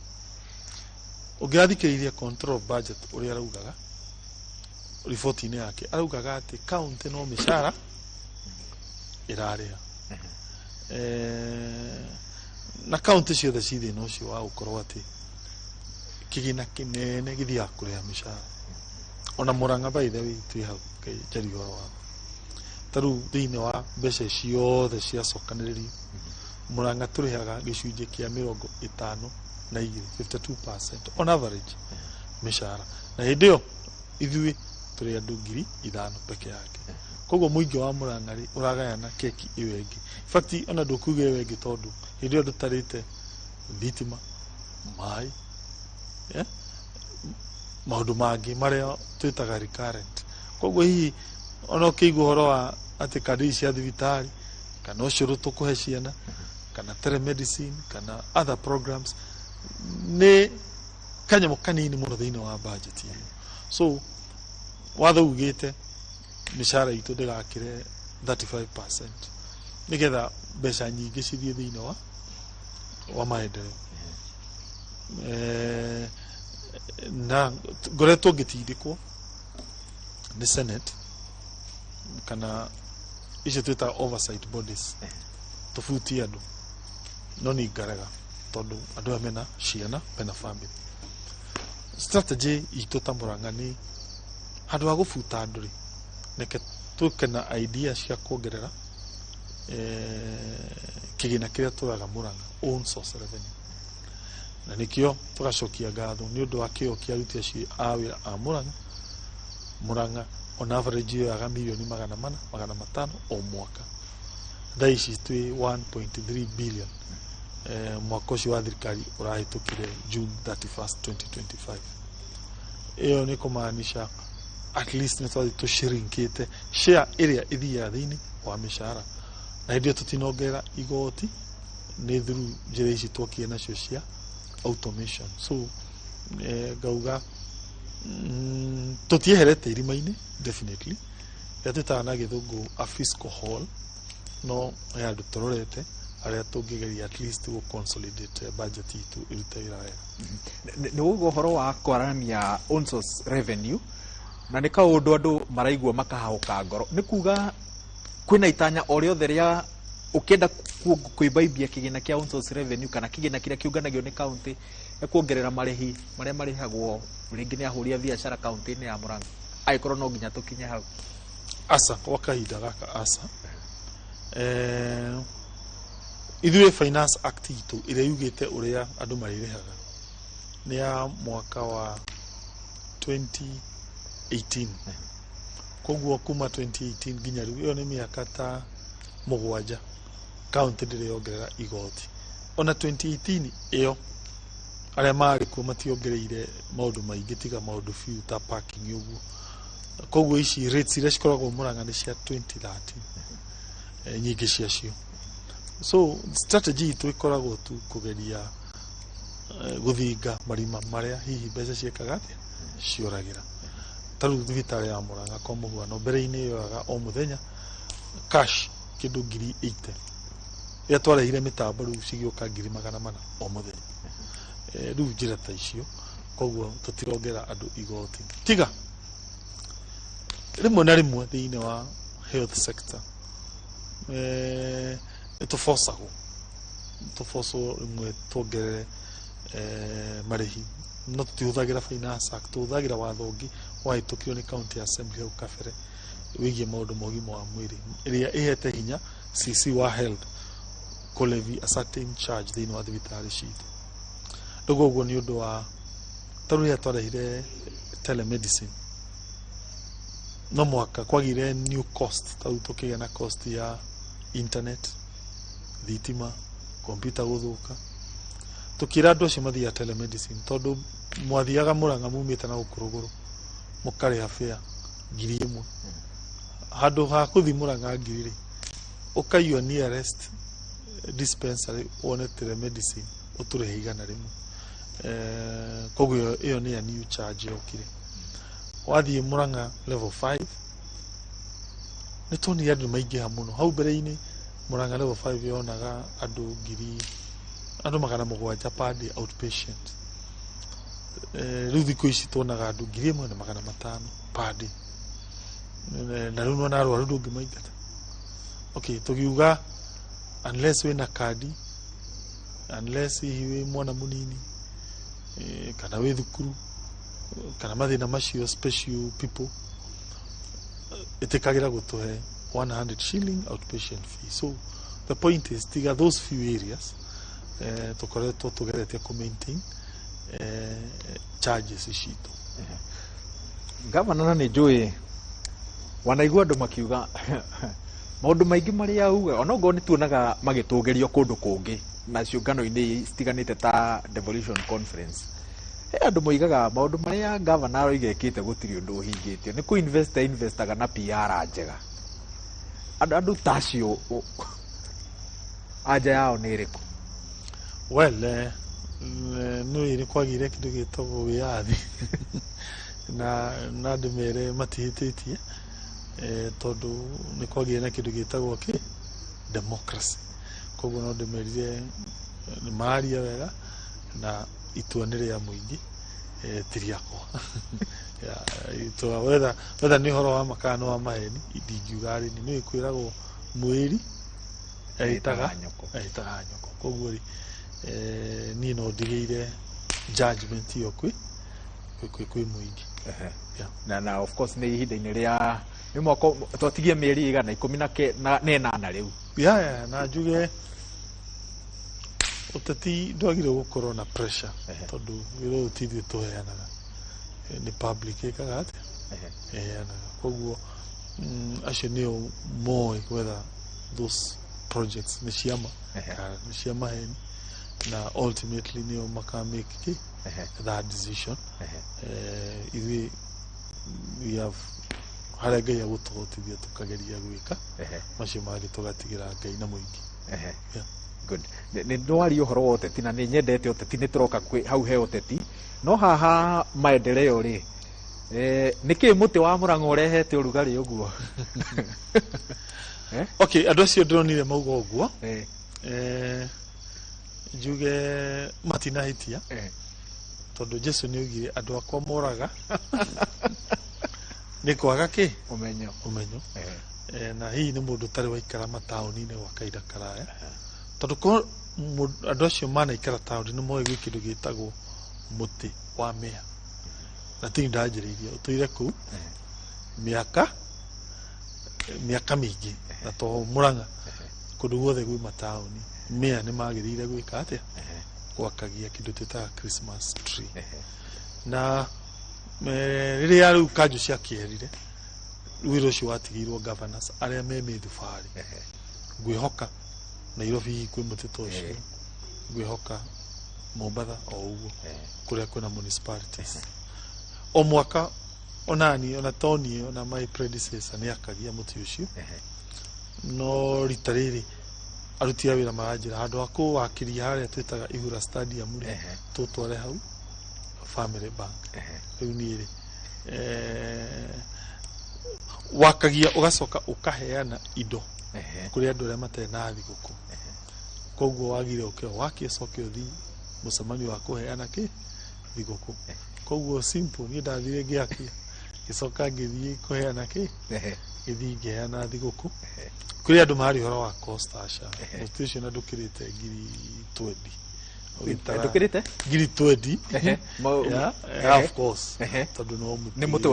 [SPEAKER 2] Ũngĩrathikĩrĩria control of budget ũrĩa araugaga riboti-inĩ yake, araugaga atĩ county no mĩcara ĩrarĩha. Na county ciothe ci thĩna ũcio wa gũkorwo atĩ kĩgĩna kĩnene gĩthiaga kũrĩha mĩcara. Ona Murang'a, by the way, twĩ hau njarie ũhoro wa ta rĩu thĩinĩ wa mbeca ciothe ciacokanĩrĩrio, Murang'a tũrĩhaga gĩcunjĩ kĩa 52, 52% on average mĩcara, na hĩndĩ ĩyo ithuĩ tũrĩ andũ 5,000 peke yake. Koguo mũingĩ wa Murang'a rĩ ũragayana keki ĩyo ĩngĩ. In fact, ona ndũkuga ĩyo ĩngĩ, tondũ hĩndĩ ĩyo ndũtarĩte thitima, maĩ, yeah? Maũndũ mangĩ marĩa twĩtaga recurrent. Koguo hihi ona ũkĩigua ũhoro wa atĩ kandi ici cia thibitarĩ kana ũcũrũ tũkũhe ciana kana telemedicine kana other programs nĩ kanyamũ kanini mũno thĩinĩ wa budget ĩyo. So watho ugĩte mĩcara itũ ndĩgakĩre 35% nĩgetha mbeca nyingĩ cithiĩ thĩinĩ wa maendeleo. Na ngoretwo ngĩtindĩkwo nĩ Senate kana icio twĩtaga oversight bodies tũbutie andũ, no nĩ ngarega tondũ andũ aya mena ciana, mena family. Strategy itũ ta Murang'a nĩ handũ ha gũbuta andũ rĩ, reke tũke na idea cia kuongerera kĩgĩna kĩrĩa tũraga Murang'a, own source revenue. Na nĩkĩo tũgacokia ngatho nĩ ũndũ wa kĩo kĩa aruti acio a wĩra a Murang'a. Murang'a on average yoyaga mirioni 400, 500 o mwaka. Thaa ici twĩ 1.3 billion mwaka ũcio wa thirikari ũrahĩtũkire June 31st 2025. Ĩyo nĩ kũmaanisha at least nĩ twathiĩ tũshrinkĩte share ĩrĩa ĩthiaga thĩinĩ wa mĩcara, na hĩndĩ ĩyo tũtinongerera igoti nĩ through njĩra ici twokire nacio cia automation. So ngauga tũtieherete irima-inĩ definitely rĩrĩa twĩtaga na gĩthũngũ a fiscal hole, no he handũ tũrorete harĩa tũngĩgeria at least gũ consolidate budget itũ ĩrute wĩra wega.
[SPEAKER 1] Nĩ ũguo ũhoro wa kwaramia own source revenue na nĩ kaũndũ andũ maraigua makahahũka ngoro, nĩ kuga kwĩna itanya o rĩothe rĩa ũkĩenda kwĩmbaimbia kĩgĩna kĩa own source revenue kana kĩgĩna kĩrĩa kĩũnganagio nĩ county ya kuongerera marĩhi marĩa marĩhagwo rĩngĩ nĩ ahũri a biacara kaunti-inĩ ya Murang'a, angĩkorwo no nginya tũkinye hau?
[SPEAKER 2] Aca, kwa kahinda gaka aca. Ithuĩ Finance Act itũ ĩrĩa yugĩte ũrĩa andũ marĩrĩhaga nĩ ya mwaka wa 2018. Koguo kuma 2018 nginya rĩu, ĩyo nĩ mĩaka ta 7, county ndĩrĩ yongerera igoti. Ona 2018 ĩyo arĩa marĩ kuo mationgereire maũndũ maingĩ tiga maũndũ few ta parking ũguo. Koguo ici rates iria cikoragwo Murang'a nĩ cia 2013, nyingĩ ciacio. So strategy itũ ĩkoragwo tu kũgeria gũthinga marima marĩa hihi mbeca ciĩkaga atĩa, cioragĩra. Ta rĩu thibitarĩ ya Murang'a kwa mũhuano, mbere-inĩ yoyaga o mũthenya cash kĩndũ 80,000. Rĩrĩa twarehire mĩtambo rĩu cigĩũka 400,000 o mũthenya. Rĩu njĩra ta icio. Koguo tũtirongera andũ igoti tiga rĩmwe na rĩmwe thĩinĩ wa health sector nĩ tũbocagwo, tũbocwo rĩmwe tuongerere marĩhi, no tũtihũthagĩra Finance Act, tũhũthagĩra watho ũngĩ wahĩtũkirio nĩ county assembly hau kabere wĩgiĩ maũndũ ma ũgima wa mwĩrĩ, ĩrĩa ĩhete hinya CC wa health kũ levy a certain charge thĩinĩ wa thibitarĩ citũ. Rĩu ũguo nĩ ũndũ wa ta rĩu rĩrĩa twarehire telemedicine, no mũhaka kwagire new cost. Ta rĩu tũkĩgĩa na cost ya internet, thitima, kompyuta gũthũka. Tũkĩra andũ acio mathiaga telemedicine, tondũ mwathiaga Murang'a mumĩte na gũkũ rũgũrũ mũkarĩha fare 1,000, handũ ha kũthi Murang'a ngiri rĩ, ũkaiywo nearest dispensary wone telemedicine ũtũrĩhe 100. Koguo ĩyo nĩ a new charge yokire. Wathiĩ Murang'a level 5 Nĩ tuonire andũ maingĩha mũno hau mbere-inĩ. Murang'a level 5 yonaga andũ ngiri, andũ 700 per day outpatient. Rĩu thikũ ici tuonaga andũ 1,500 per day. Na rĩu nona arwaru ndũngĩmaingata. Okay, tũgiuga unless wĩna kandi, unless hihi wĩ mwana mũnini, kana wĩ thukuru, kana mathĩna macio, special people, ĩtĩkagĩra gũtũhe 100 shilling outpatient fee. So the point is, tiga those few areas, tũkoretwo tũgeretie kũ maintain charges citũ.
[SPEAKER 1] Gavana, na nĩ njũĩ wanaigua andũ makiuga maũndũ maingĩ marĩa auga, onokorwo nĩ tuonaga magĩtũgĩrio kũndũ kũngĩ na ciũngano-inĩ citiganĩte ta Devolution Conference, he andũ moigaga maũndũ marĩa gavana aroiga ekĩte gũtirĩ ũndũ ũhingĩtio, nĩ kũ invest investaga na PR njega. Andũ ta acio anja yao nĩ ĩrĩkũ?
[SPEAKER 2] Well, nĩ nĩ kwagĩire kĩndũ gĩtagwo wĩyathi, na ndĩmere matihĩtĩtie, tondũ nĩ kwagĩire na kĩndũ gĩtagwo kĩ democracy. Koguo no ndĩmerire nĩ mararia wega na itua nĩ rĩa mũingĩ, ti rĩakwa. Itua wetha nĩ ũhoro wa ma kana nĩ wa maheni, ndingiuga arĩ nĩ kwĩragwo mwĩri ehĩtaga
[SPEAKER 1] nyoko.
[SPEAKER 2] Ehĩtaga nyoko. Koguo rĩ, niĩ no ndigĩire judgment ĩyo kwĩ mũingĩ. Yeah.
[SPEAKER 1] Na of course nĩ ihinda-inĩ rĩa nĩ mwaka twatigie mĩeri igana ikũmi na 8 rĩu.
[SPEAKER 2] Yeah, na njuge ũteti ndwagĩrĩirwo gũkorwo na pressure, tondũ wĩra ũyũ ti ithuĩ tũheanaga. Nĩ public ĩkaga atĩa, ĩheanaga. Koguo acio nĩo moĩ whether those projects nĩ ciama kana nĩ cia maheni, na ultimately nĩo maka make kĩ that decision. Ithuĩ we have harĩa Ngai agũtũhotithia tũkageria gwĩka, macio mangĩ tũgatigĩra Ngai na mũingĩ. Yeah.
[SPEAKER 1] Good. Nĩ ndwaria ũhoro wa ũteti na nĩ nyendete ũteti, nĩ tũroka kwĩ hau he ũteti, no haha maendeleo rĩ, nĩ kĩ mũtĩ wa Mũrang'a ũrehete ũrugarĩ ũguo?
[SPEAKER 2] Okay, andũ acio ndĩronire mauga ũguo, njuge matinahĩtia, tondũ Jesu nĩ oigire andũ akwa moraga nĩ kwaga kĩ?
[SPEAKER 1] Ũmenyo.
[SPEAKER 2] Ũmenyo. Na hihi nĩ mũndũ ũtarĩ waikara mataũni-inĩ gwa kahinda karaya, tondũ ko andũ acio manaikara taũni nĩ moĩ gwĩ kĩndũ gĩtagwo mũtĩ wa mĩa, na tini ndanjĩrĩirie ũtũire kũu mĩaka mĩingĩ, na to Mũrang'a, kũndũ guothe gwĩ mataũni mĩa nĩ magĩrĩire gwĩka atĩa, gwakagia kĩndũ twĩtaga Christmas tree. Na rĩrĩa rĩu kanjũ ciakĩerire, wĩra ũcio watigĩirwo governors arĩa me mĩthubarĩ. Ngwĩhoka Nairobi hihi kwĩ mũtĩ ta ũcio, ngwĩhoka Mombatha o ũguo, kũrĩa kwĩna municipalities. O mwaka onani ona toni ona my predecessor nĩ akagia mũtĩ ũcio, no rita rĩrĩ aruti a wĩra maranjĩra handũ ha kũwakĩria harĩa twĩtaga Ihura Stadium rĩ, tũtware hau Family Bank. Rĩu niĩ rĩ, wakagia ũgacoka ũkaheana indo kũrĩ andũ arĩa matarĩ na thigũkũ. Koguo wagire ũke wakie coke ũthiĩ mũcemanio wa kũheana kĩ thigũkũ. Koguo simple, niĩ ndathire ngĩakia, ngĩcoka ngĩthiĩ kũheana kĩ, ngĩthiĩ ngĩheana thigũkũ kũrĩ andũ marĩ ũhoro wa cost. Aca, mũtĩ ũcio na ndũkĩrĩte 20,000.
[SPEAKER 1] Ndũkĩrĩte?
[SPEAKER 2] 20,000. Yeah, of course, tondũ no mũtĩ.
[SPEAKER 1] Nĩ mũtĩ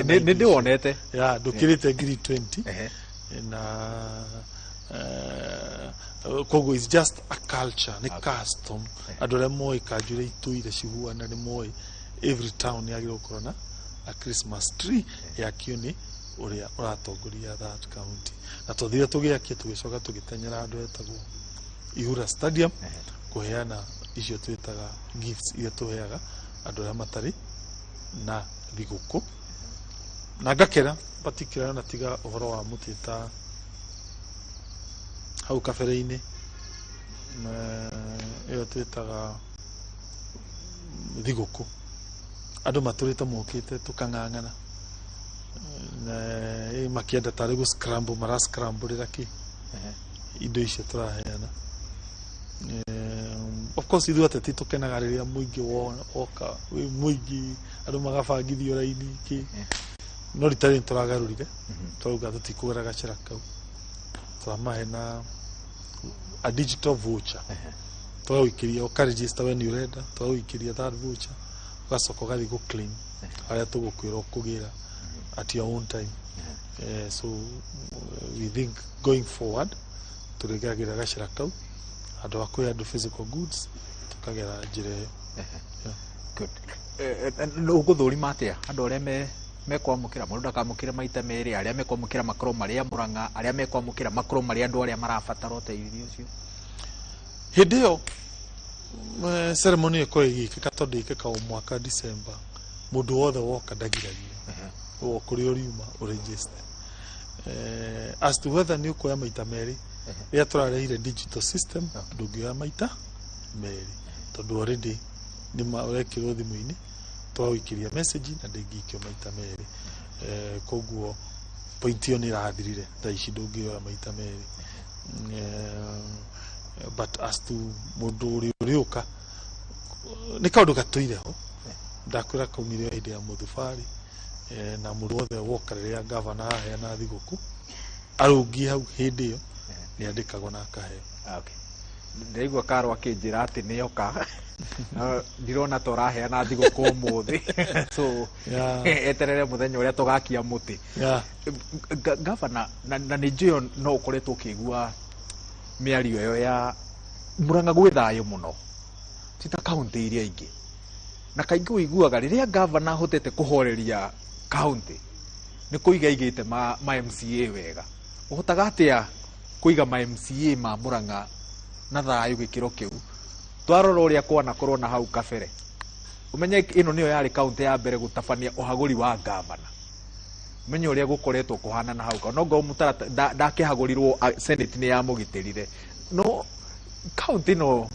[SPEAKER 1] nĩ ndĩwonete.
[SPEAKER 2] Yeah, ndũkĩrĩte 20,000. Na koguo it's just a culture, nĩ custom. Andũ arĩa moĩ kanjũ iria itũire cihuana nĩ moĩ every town yagĩrĩirwo gũkorwo na a Christmas tree yakio nĩ ũrĩa ũratongoria that county. Na twathire tũgĩakia, tũgĩcoka tũgĩteng'era andũ etagwo Ihura Stadium kũheana icio twĩtaga gifts iria tũheaga andũ arĩa matarĩ na thigũkũ. Na ngakena particular na tiga ũhoro wa mũtĩ ta hau kabere-inĩ, ĩyo twĩtaga thigũkũ, andũ matũrĩte mokĩte tũkang'ang'ana. Makĩenda tarĩ gũ scramble, mara scramble kĩ indo icio tũraheana. Of course ithuĩ ateti tũkenaga rĩrĩa mũingĩ woka wĩ mũingĩ, andũ magabangithio raini kĩ, no rita rĩrĩ tũragarũrire, tũrauga tũtikũgera gacĩra kau, tũramahe na a digital voucher. Tũgagũikĩria, ũkaregister we nĩ ũrenda, tũgagũikĩria that voucher, ũgacoka ũgathiĩ gũ claim harĩa tũgũkwĩra ũkũgĩra at your own time. So we think going forward tũrĩgeragĩra gacĩra kau handũ ha kwĩ andũ physical goods, tũkagera njĩra ĩyo.
[SPEAKER 1] Good. Ũgũthũrima atĩa andũ arĩa me mekwamũkĩra? Mũndũ ndakamũkĩre maita merĩ. Arĩa mekwamũkĩra makorwo marĩ a Mũrang'a, arĩa mekwamũkĩra makorwo marĩ andũ arĩa marabatara ũteithio ũcio.
[SPEAKER 2] Hĩndĩ ĩyo ceremony ĩkorwo ĩgĩkĩka, tondũ ĩkĩka o mwaka December, mũndũ wothe woka ndagiragio o kũrĩa ũriuma ũregister. As to whether nĩ ũkuoya maita merĩ, rĩrĩa tũrarehire digital system, ndũngĩoya maita merĩ tondũ already nĩ ũrekĩrwo thimũ-inĩ, twagũikĩria message na ndĩngĩikio maita merĩ. Koguo point ĩyo nĩ ĩrathirire, thaa ici ndũngĩoya maita merĩ. But as to mũndũ ũrĩa ũrĩũka, nĩ kaũndũ gatũire ho, ndakwĩra kaumire hĩndĩ ya mũthubarĩ. Na mũndũ wothe woka rĩrĩa gavana aheana thigũkũ arũngiĩ hau hĩndĩ ĩyo nĩ andĩkagwo na akaheo.
[SPEAKER 1] Okay. Ndĩraigua Karũ akĩnjĩra atĩ nĩoka. No, ndirona ta ũraheana thigũkũ ũmũthĩ, so eterere mũthenya ũrĩa tũgakia mũtĩ. Gavana, na nĩ njũĩ no ũkoretwo ũkĩigua mĩario ĩyo ya Murang'a gwĩ thayũ mũno, ti ta kaũntĩ iria ingĩ, na kaingĩ ũiguaga rĩrĩa gavana ahotete kũhoreria kaũntĩ nĩ kũiga aigĩte ma MCA wega. Ũhotaga atĩa kũiga ma MCA ma Murang'a na thayũ gĩkĩro kĩu, twarora ũrĩa kwanakorwo na hau kabere? Ũmenye ĩno nĩyo yarĩ kaũntĩ ya mbere gũtabania ũhagũri wa gavana. Ũmenye ũrĩa gũkoretwo kũhana na hau no ngorwo mũtarata ndakĩhagũrirwo, senate nĩ yamũgitĩrire, no kaũntĩ ĩno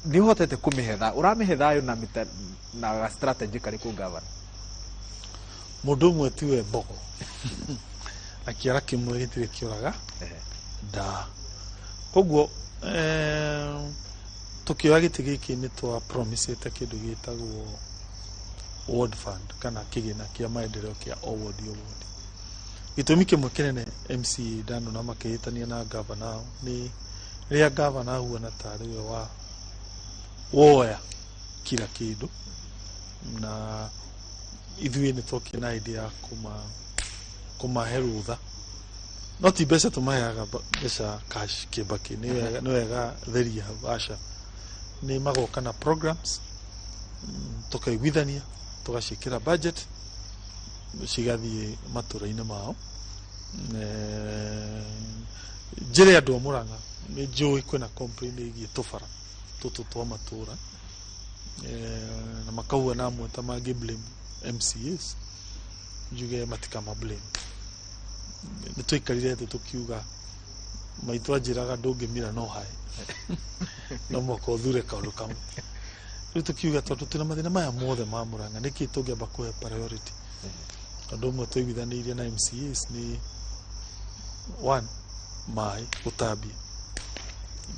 [SPEAKER 1] nĩ ũhotete kũmĩhe ũramĩhe thayũ na na strategy karĩkũ, gavana?
[SPEAKER 2] Mũndũ ũmwe tiwe mbogo, na kĩara kĩmwe gĩtirĩ kĩũraga ndaa. Koguo tũkĩoya gĩtĩ gĩkĩ nĩ twa promisĩte kĩndũ gĩtagwo ward fund kana kĩgĩna kĩa maendeleo kĩa o ward o ward. Gĩtũmi kĩmwe kĩnene MCA ndanona makĩhĩtania na gavana ao nĩ rĩrĩa gavana ahuana tarĩ we wa woya kila kĩndũ, na ithuĩ nĩ twokire na idea ya kũmahe rũtha, no ti mbeca tũmaheaga, mbeca cash kĩmbakĩ nĩ wega theria hau, aca, nĩ magoka na programs, tũkaiguithania, tũgaciĩkĩra budget, cigathiĩ matũra-inĩ mao. Njĩre andũ a Mũrang'a nĩ njũĩ kwĩna complain ĩgiĩ tũbara tũtũ twa matũra, na makauga na amwe ta mangĩ blame MCAs, njuge matikama blame. Nĩ twaikarire thĩ tũkiuga, maitũ anjĩraga ndũngĩmira no hae, no mũhaka ũthure kaũndũ kamwe. Rĩu tũkiuga tondũ twĩna mathĩna maya mothe ma Mũrang'a, nĩkĩ tũngĩamba kũhe priority? Ũndũ ũmwe twaiguithanĩirie na MCAs nĩ one, maĩ gũtambia,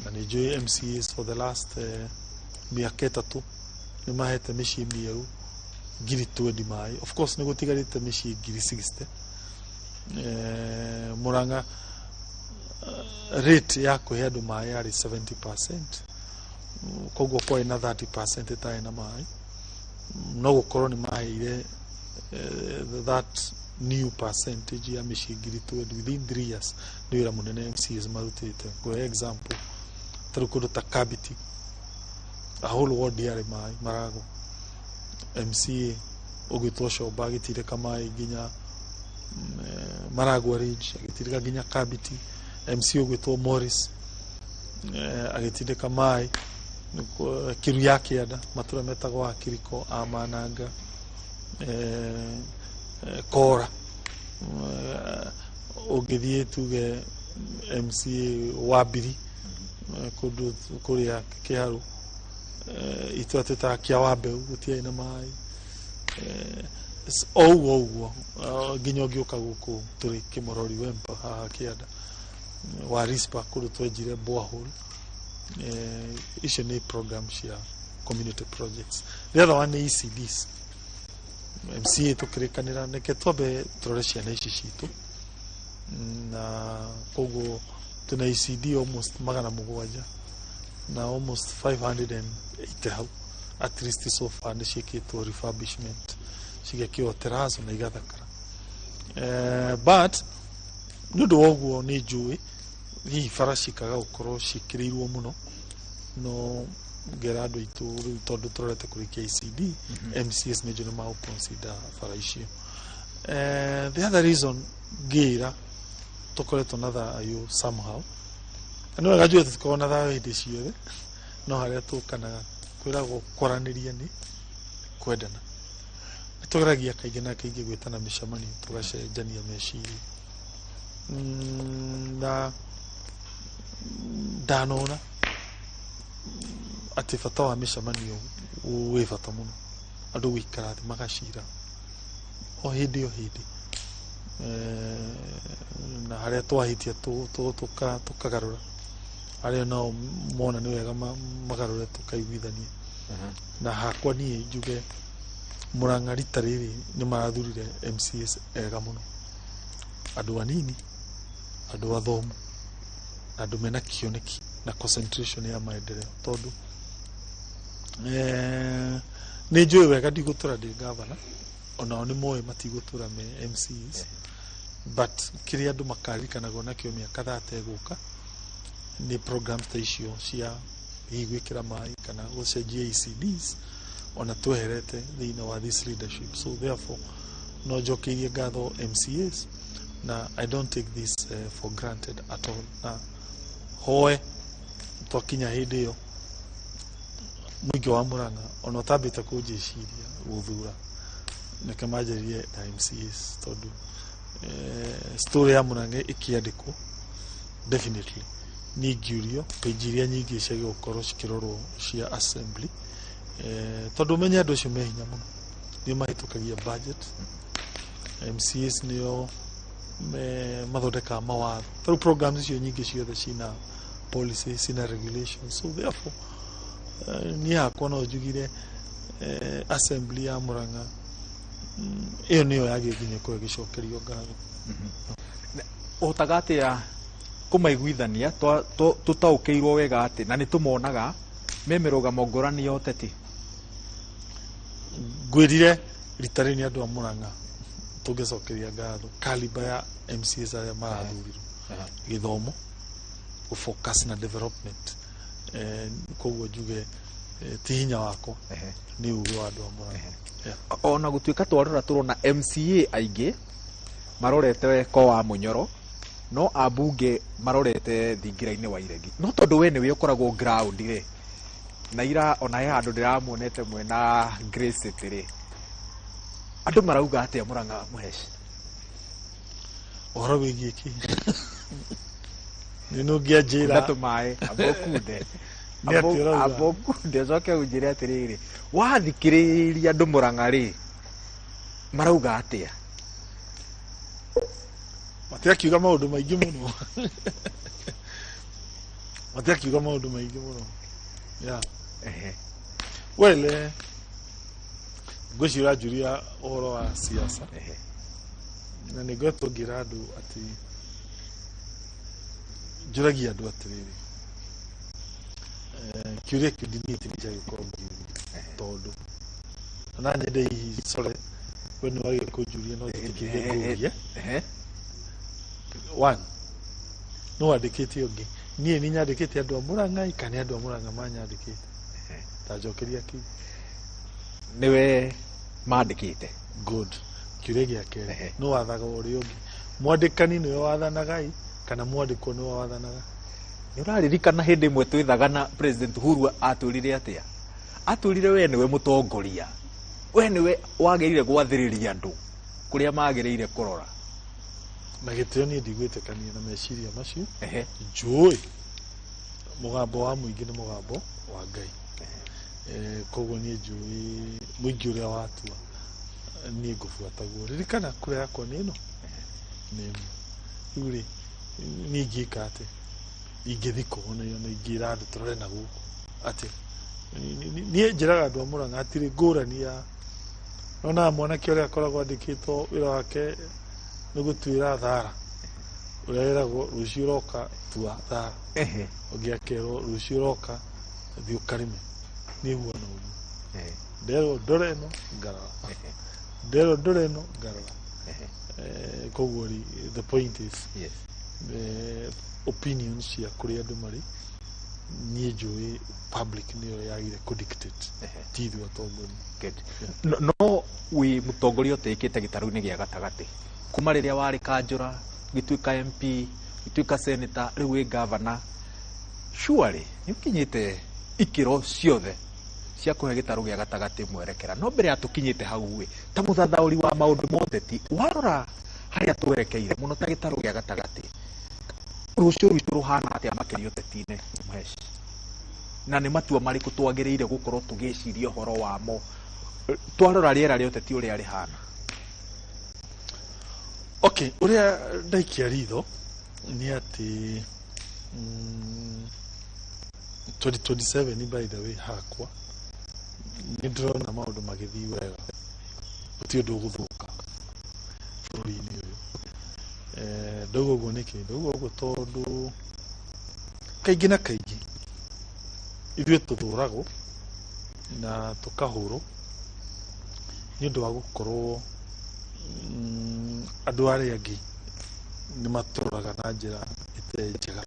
[SPEAKER 2] na nĩ njũĩ MCAs for the last mĩaka 3 nĩ mahete mĩciĩ mĩerũ 20,000 maĩ. Of course nĩ gũtigarĩte mĩciĩ 60,000. Mũrang'a rate ya kũhe andũ maĩ yarĩ 70%, koguo kwarĩ na 30% ĩtarĩ na maĩ. No gũkorwo nĩ maheire that new percentage ya mĩciĩ 20,000 within 3 years nĩ wĩra mũnene MCAs marutĩte. Ngũhe example, tarĩu kũndũ ta Kabiti, a whole ward yarĩ maĩ maragwa, MCA ũgwĩtwo Comba agĩtindĩka maĩ nginya Maragwa Ridge, agĩtindĩka nginya Kabiti. MCA ũgwĩtwo Morris agĩtindĩka maĩ Kĩru ya Kĩanda, matũra metagwo Akiriko, Amananga, Kora. Ũngĩthiĩ tuge MCA Wambiri, kũndũ kũrĩa Kĩharũ, itũra twĩtaga Kĩa Wambeu, gũtiarĩ na maĩ. O ũguo ũguo nginya ũngĩũka gũkũ tũrĩ Kĩmorori Wempa haha kĩanda wa Rispa kũndũ twenjire borehole. Icio nĩ program cia community projects. The other one nĩ ECDs. MCA tũkĩrĩkanĩra nĩke twambe tũrore ciana ici citũ, na koguo twĩna ECD almost 700 na almost 580 hau at least so far nĩ ciĩkĩtwo refurbishment, cigekĩrwo terazo na igathakara. But nĩ ũndũ wa ũguo nĩ njũĩ hihi bara cikaga gũkorwo ciĩkĩrĩirwo mũno, no ngera andũ aitũ rĩu tondũ tũrorete kũrĩkia ECD, MCAs nĩ njũĩ nĩ magũ-consider bara icio. The other reason ngĩra tũkoretwo na thayũ somehow, na nĩ wega njuge tũtikoragwo na thayũ hĩndĩ ciothe, no harĩa tũkanaga kwĩragwo kwaranĩria nĩ kwendana. Nĩ tũgeragia kaingĩ na kaingĩ gwĩtana mĩcemanio tũgacenjania meciria. Na ndanona atĩ bata wa mĩcemanio wĩ bata mũno, andũ gũikara thĩ magacira o hĩndĩ o hĩndĩ. Na harĩa twahĩtia tũkagarũra, arĩa nao mona nĩ wega magarũre tũkaiguithania. Na hakwa niĩ njuge Murang'a rita rĩrĩ nĩ marathurire MCAs ega mũno, andũ anini, andũ athomu, na andũ mena kĩoneki na concentration ya maendeleo, tondũ nĩ njũĩ wega ndigũtũra ndĩ gavana, onao nĩ moĩ matigũtũra me MCAs, but kĩrĩa andũ makaririkanagwo nakĩo mĩaka 30 ĩgũka nĩ programs ta icio cia hihi gwĩkĩra maĩ kana gũcenjia ECDs ona tweherete thĩinĩ wa this leadership. So therefore no njokeirie ngatho MCAs, na I don't take this for granted at all, na hoe twakinya hĩndĩ ĩyo mũingĩ wa Murang'a ona ũtambĩte kũnjĩciria gũthura nĩke manjĩrĩrie na MCAs, tondũ story ya Murang'a ĩkĩandĩkwo definitely niĩ ngĩũrio page iria nyingĩ ciagĩrĩirwo gũkorwo cikĩrorwo cia assembly, tondũ ũmenye andũ acio me hinya mũno, nĩo mahĩtũkagia budget. MCAs nĩo mathondekaga mawatho, tarĩu programs icio nyingĩ ciothe cina policy, cina regulations. So therefore niĩ hakwa no njugire assembly ya Murang'a ĩyo nĩyo yagĩrĩire nginya ĩkorwo ĩgĩcokerio ngatho.
[SPEAKER 1] Ũhotaga atĩa kũmaiguithania? Tũtaũkĩirwo wega atĩ na nĩ tũmonaga me mĩrũgamo ngũrani ya ũteti.
[SPEAKER 2] Ngwĩrire rita rĩrĩ nĩ andũ a Murang'a tũngĩcokeria ngatho caliber ya MCAs arĩa marathurirwo, gĩthomo, gũfocus na development. Koguo njuge ti hinya wakwa, nĩ ũgĩ wa andũ a Murang'a. Yeah.
[SPEAKER 1] Ona gũtuĩka twarora tũrona MCA aingĩ marorete ko wa Mũnyoro, no ambunge marorete thingira-inĩ wa Iregi, no tondũ we nĩwe ũkoragwo ground rĩ, na ira ona he handũ ndĩramuonete mwena Grace City rĩ, andũ marauga atĩa Murang'a Mũheci?
[SPEAKER 2] Ũhoro wĩgiĩ kĩ nĩ nũngĩanjĩra?
[SPEAKER 1] Kunda tũmaĩ, amba ũkunde.
[SPEAKER 2] Nĩ atĩa ũrauga?
[SPEAKER 1] Amba ũkunde ũcoke ũnjĩre atĩrĩrĩ, wathikĩrĩria andũ Murang'a rĩ, marauga atĩa?
[SPEAKER 2] Matiakiuga maũndũ maingĩ mũno, matiakiuga maũndũ maingĩ mũno, yeah. Well, ngwĩciria ũranjũria ũhoro wa siasa, na nĩ ngoretwo ngĩra andũ atĩ njũragia andũ atĩrĩrĩ, kĩũria kĩu ndiniĩ nĩ gũkorwo ngĩũria, tondũ na nyende hihi, sorry, we nĩ wagire kũnjũria, no njĩtĩkĩrie ngũrie. One, no wandĩkĩte ũngĩ, niĩ nĩ nyandĩkĩte andũ a Murang'a kana nĩ andũ a Murang'a manyandĩkĩte? Ta njokeria kĩu.
[SPEAKER 1] Nĩwe mandĩkĩte.
[SPEAKER 2] Good. Kĩũria gĩa kerĩ, nũ wathaga ũrĩa ũngĩ? Mwandĩkani nĩwe wathanaga kana mwandĩkwo nĩwe wathanaga?
[SPEAKER 1] Nĩ ũraririkana hĩndĩ ĩmwe twĩthaga na President Uhuru atwĩrire atĩa? Atwĩrire we nĩwe mũtongoria, we nĩwe wagĩrĩire gwathĩrĩria andũ kũrĩa magĩrĩire kũrora.
[SPEAKER 2] Na gĩtĩo niĩ ndigwĩtĩkania na meciria macio. Njũĩ mũgambo wa mũingĩ nĩ mũgambo wa Ngai. Koguo niĩ njũĩ mũingĩ ũrĩa watua. Niĩ ngũbuata guo. Ririkana kura yakwa nĩ ĩno, nĩ ĩmwe. Rĩu rĩ, niĩ ingĩka atĩ ingĩthikwo ona ingĩra andũ tũrore na gũkũ atĩ niĩ njĩraga andũ a Mũrang'a hatirĩ ngũrani ya nonaga mwanake ũrĩa akoragwo andĩkĩtwo wĩra wake nĩ gũtuĩra thara, ũrĩa wĩragwo rũciũ ũroka tua thara, ũngĩ akerwo rũciũ ũroka thiĩ ũkarĩme. Niĩ huana ũguo, nderwo ndore ĩno ngarora, nderwo ndore ĩno ngarora. Koguo rĩ, the point is, opinions cia kũrĩa andũ marĩ, niĩ njũĩ public nĩyo yagire kũ-dictate, ti ithuĩ atongoria.
[SPEAKER 1] Good. No wĩ mũtongoria ũtĩĩkĩte gĩtarũ-inĩ gĩa gatagatĩ kuma rĩrĩa warĩ kanjũra, gĩtuĩka MP, gĩtuĩka senator, rĩu wĩ governor. Surely nĩ ũkinyĩte ikĩro ciothe cia kũhe gĩtarũ gĩa gatagatĩ mwerekera. No mbere ya tũkinyĩte hau ĩ, ta mũthathaũri wa maũndũ ma ũteti, warora harĩa twerekeire mũno ta gĩtarũ gĩa gatagatĩ, rũciũ rwitũ rũhana atĩa makĩria ũteti-inĩ, Mũhesh? Na nĩ matua marĩkũ twagĩrĩire gũkorwo tũgĩciria ũhoro wamo twarora rĩera rĩa ũteti ũrĩa rĩhana?
[SPEAKER 2] Okay, ũrĩa ndaikia ritho nĩ atĩ 2027, by the way, hakwa nĩ ndĩrona maũndũ magĩthiĩ wega, gũtirĩ ũndũ ũgũthũka bũrũri-inĩ ũyũ. Ndauga ũguo nĩkĩ? Ndauga ũguo tondũ kaingĩ na kaingĩ ithuĩ tũthũragwo na tũkahũrwo nĩ ũndũ wa gũkorwo andũ arĩa angĩ nĩ matũroraga na njĩra ĩtarĩ njega,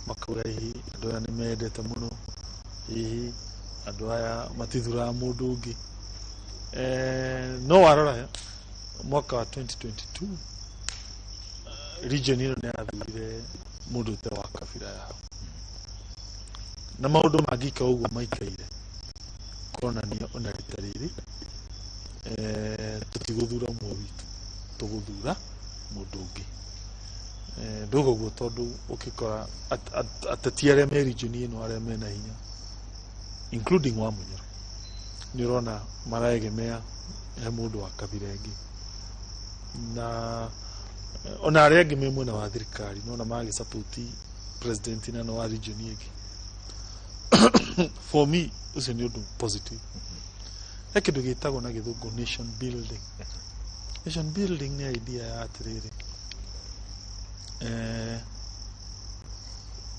[SPEAKER 2] makauga hihi andũ aya nĩ mendete mũno, hihi andũ aya matithuraga mũndũ ũngĩ. No warora mwaka wa 2022, region ĩno nĩ yathurire mũndũ ũtarĩ wa kabira yao, na maũndũ mangĩikara ũguo maikaire, kũronania ona rita rĩrĩ tũtigũthura ũmwe witũ, tũgũthura mũndũ ũngĩ. Ndauga ũguo tondũ ũkĩkora ateti arĩa me region ĩno, arĩa mena hinya, including wa Munyoro, nĩ ũrona maraegemea he mũndũ wa kabira ĩngĩ, na ona arĩa angĩ me mwena wa thirikari nona magĩsupport president na no wa region ĩngĩ. For me, ũcio nĩ ũndũ positive. He kĩndũ gĩtagwo na Gĩthũngũ nation building. Nation building nĩ idea ya atĩrĩrĩ,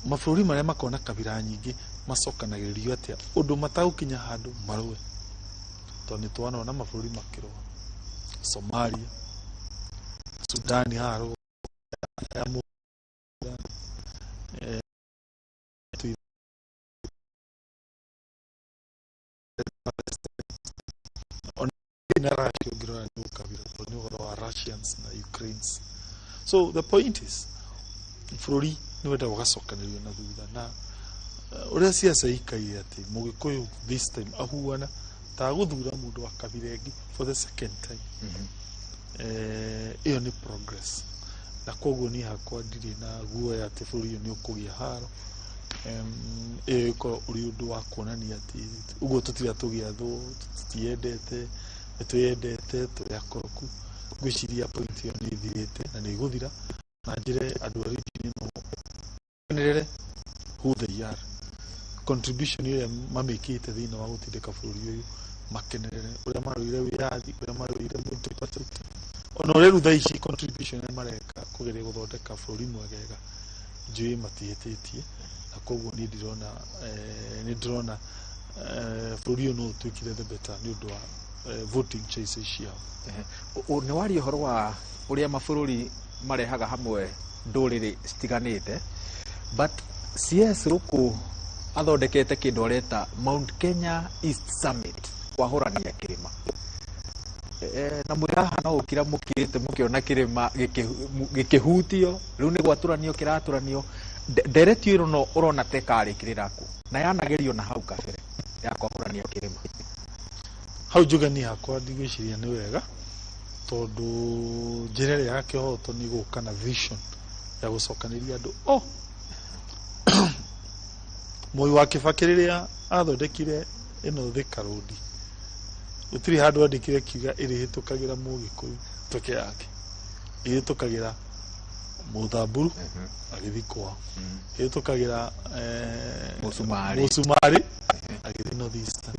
[SPEAKER 2] mabũrũri marĩa makoragwo na kabira nyingĩ macokanagĩrĩrio atĩa ũndũ matagũkinya handũ marũe, tondũ nĩ twanona mabũrũri makĩrũa, Somalia, Sudani haha rũgongo ya ona na Russia ũngĩrora nĩ ũkabira, tondũ nĩ ũhoro wa Russians na Ukraines. So the point is, bũrũri nĩ wendaga ũgacokanĩrĩrio na thutha na ũrĩa ciaca ikaire atĩ Mũgĩkũyũ this time ahuana ta gũthura mũndũ wa kabira ĩngĩ for the second time. Ĩyo nĩ progress, na koguo niĩ hakwa ndirĩ na guoya atĩ bũrũri ũyũ nĩ ũkũgĩa haro. Ĩyo ĩkorwo ũrĩ ũndũ wa kuonania atĩ ũguo tũtira tũgĩathwo, tũtiendete, nĩ twĩyendete, tũrĩ akoroku. Ngwĩciria point ĩyo nĩ ĩthirĩte na nĩ ĩgũthira, na njĩre andũ a region ĩno makenerere who they are, contribution ĩrĩa mamĩkĩte thĩinĩ wa gũtindĩka bũrũri ũyũ, makenerere ũrĩa marũire wĩyathi, ũrĩa marũire multiparty, ona ũrĩa rĩu thaa ici contribution ĩrĩa mareka kũgeria gũthondeka bũrũri mwegega, njũĩ matihĩtĩtie. Na koguo niĩ ndirona, nĩ ndĩrona bũrũri ũyũ no ũtuĩkire the better nĩ ũndũ wa voting choices ciao.
[SPEAKER 1] Nĩ waria ũhoro wa ũrĩa mabũrũri marehaga hamwe ndũrĩrĩ citiganĩte, but CS Rũkũ athondekete kĩndũ areta Mount Kenya East Summit, kwahũrania kĩrĩma. Na mwĩ haha no ũkira mũkirĩte mũkĩona kĩrĩma gĩkĩhutio, rĩu nĩ gwatũranio kĩratũranio. Ndereti ĩno no ũrona ta ĩkarĩkĩrĩra kũ, na yanagerio na hau kabere ya kwahũrania kĩrĩma?
[SPEAKER 2] Hau njuge niĩ hakwa ndigwĩciria nĩ wega, tondũ njĩra ĩrĩa ya kĩhoto nĩ gũka na vision ya gũcokanĩria andũ. Oh, Moi wa Kibaki rĩrĩa athondekire ĩno Thika Road, Gũtirĩ handũ andĩkire kiuga ĩrĩhĩtũkagĩra Mũgĩkũyũ peke yake, ĩhĩtũkagĩra Mũthamburu agĩthiĩ kwao, ĩhĩtũkagĩra
[SPEAKER 1] Mũcumarĩ.
[SPEAKER 2] Mũcumarĩ agĩthiĩ North Eastern.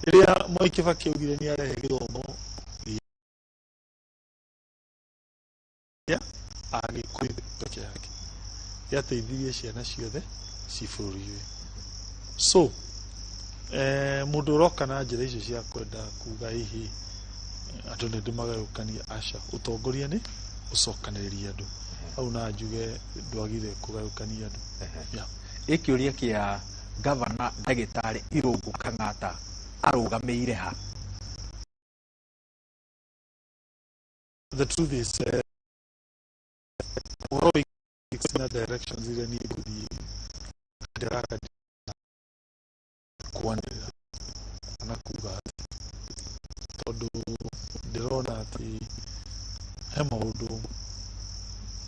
[SPEAKER 2] Rĩrĩa Mwai Kibaki augire nĩ arehe gĩthomo gĩa Agĩkũyũ peke yake, gĩateithirie ciana ciothe ci bũrũri ũyũ. So mũndũ ũroka na njĩra icio cia kwenda kuga hihi andũ nĩ ndĩmagayũkania, aca. Ũtongoria nĩ gũcokanĩrĩria andũ hau, na njuge ndwagire kũgayũkania andũ. Yeah.
[SPEAKER 1] Ĩ kĩũria kĩa gavana ndagĩtarĩ Irũngũ Kang'ata arũgamĩire ha?
[SPEAKER 2] The truth is, ũhoro wĩgiĩ na directions iria niĩ ngũthiĩ ndĩraka kwanĩrĩra kana kuga atĩ tondũ ndĩrona atĩ he maũndũ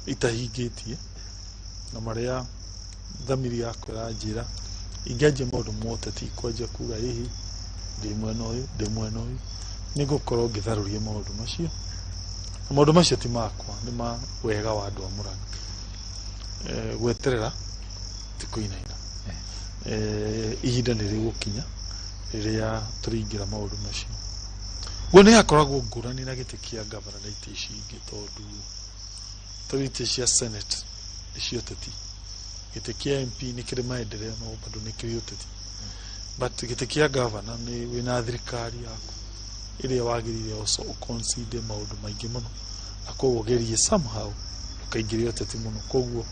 [SPEAKER 2] itahingĩtie na marĩa thamiri yakwa ĩranjĩra ingĩanjia maũndũ ma ũteti, kwanjia kuga hihi ndĩ mwena ũyũ, ndĩ mwena ũyũ, nĩ ngũkorwo ngĩtharũria maũndũ macio, na maũndũ macio ti makwa, nĩ ma wega wa andũ a Mũrang'a. Gweterera ti kũinaina. Ihinda nĩ rĩgũkinya rĩrĩa tũrĩingĩra maũndũ macio. Guo nĩ hakoragwo ngũrani na gĩtĩ kĩa gavana na itĩ ici ingĩ, tondũ tondũ itĩ cia Senate nĩ cia ũteti, gĩtĩ kĩa MP nĩ kĩrĩ maendeleo no bado nĩ kĩrĩ ũteti, but gĩtĩ kĩa gavana nĩ wĩna thirikari yaku ĩrĩa wagĩrĩire also ũconsider maũndũ maingĩ mũno, na koguo ũgerie somehow ndũkaingĩre ũteti mũno. Koguo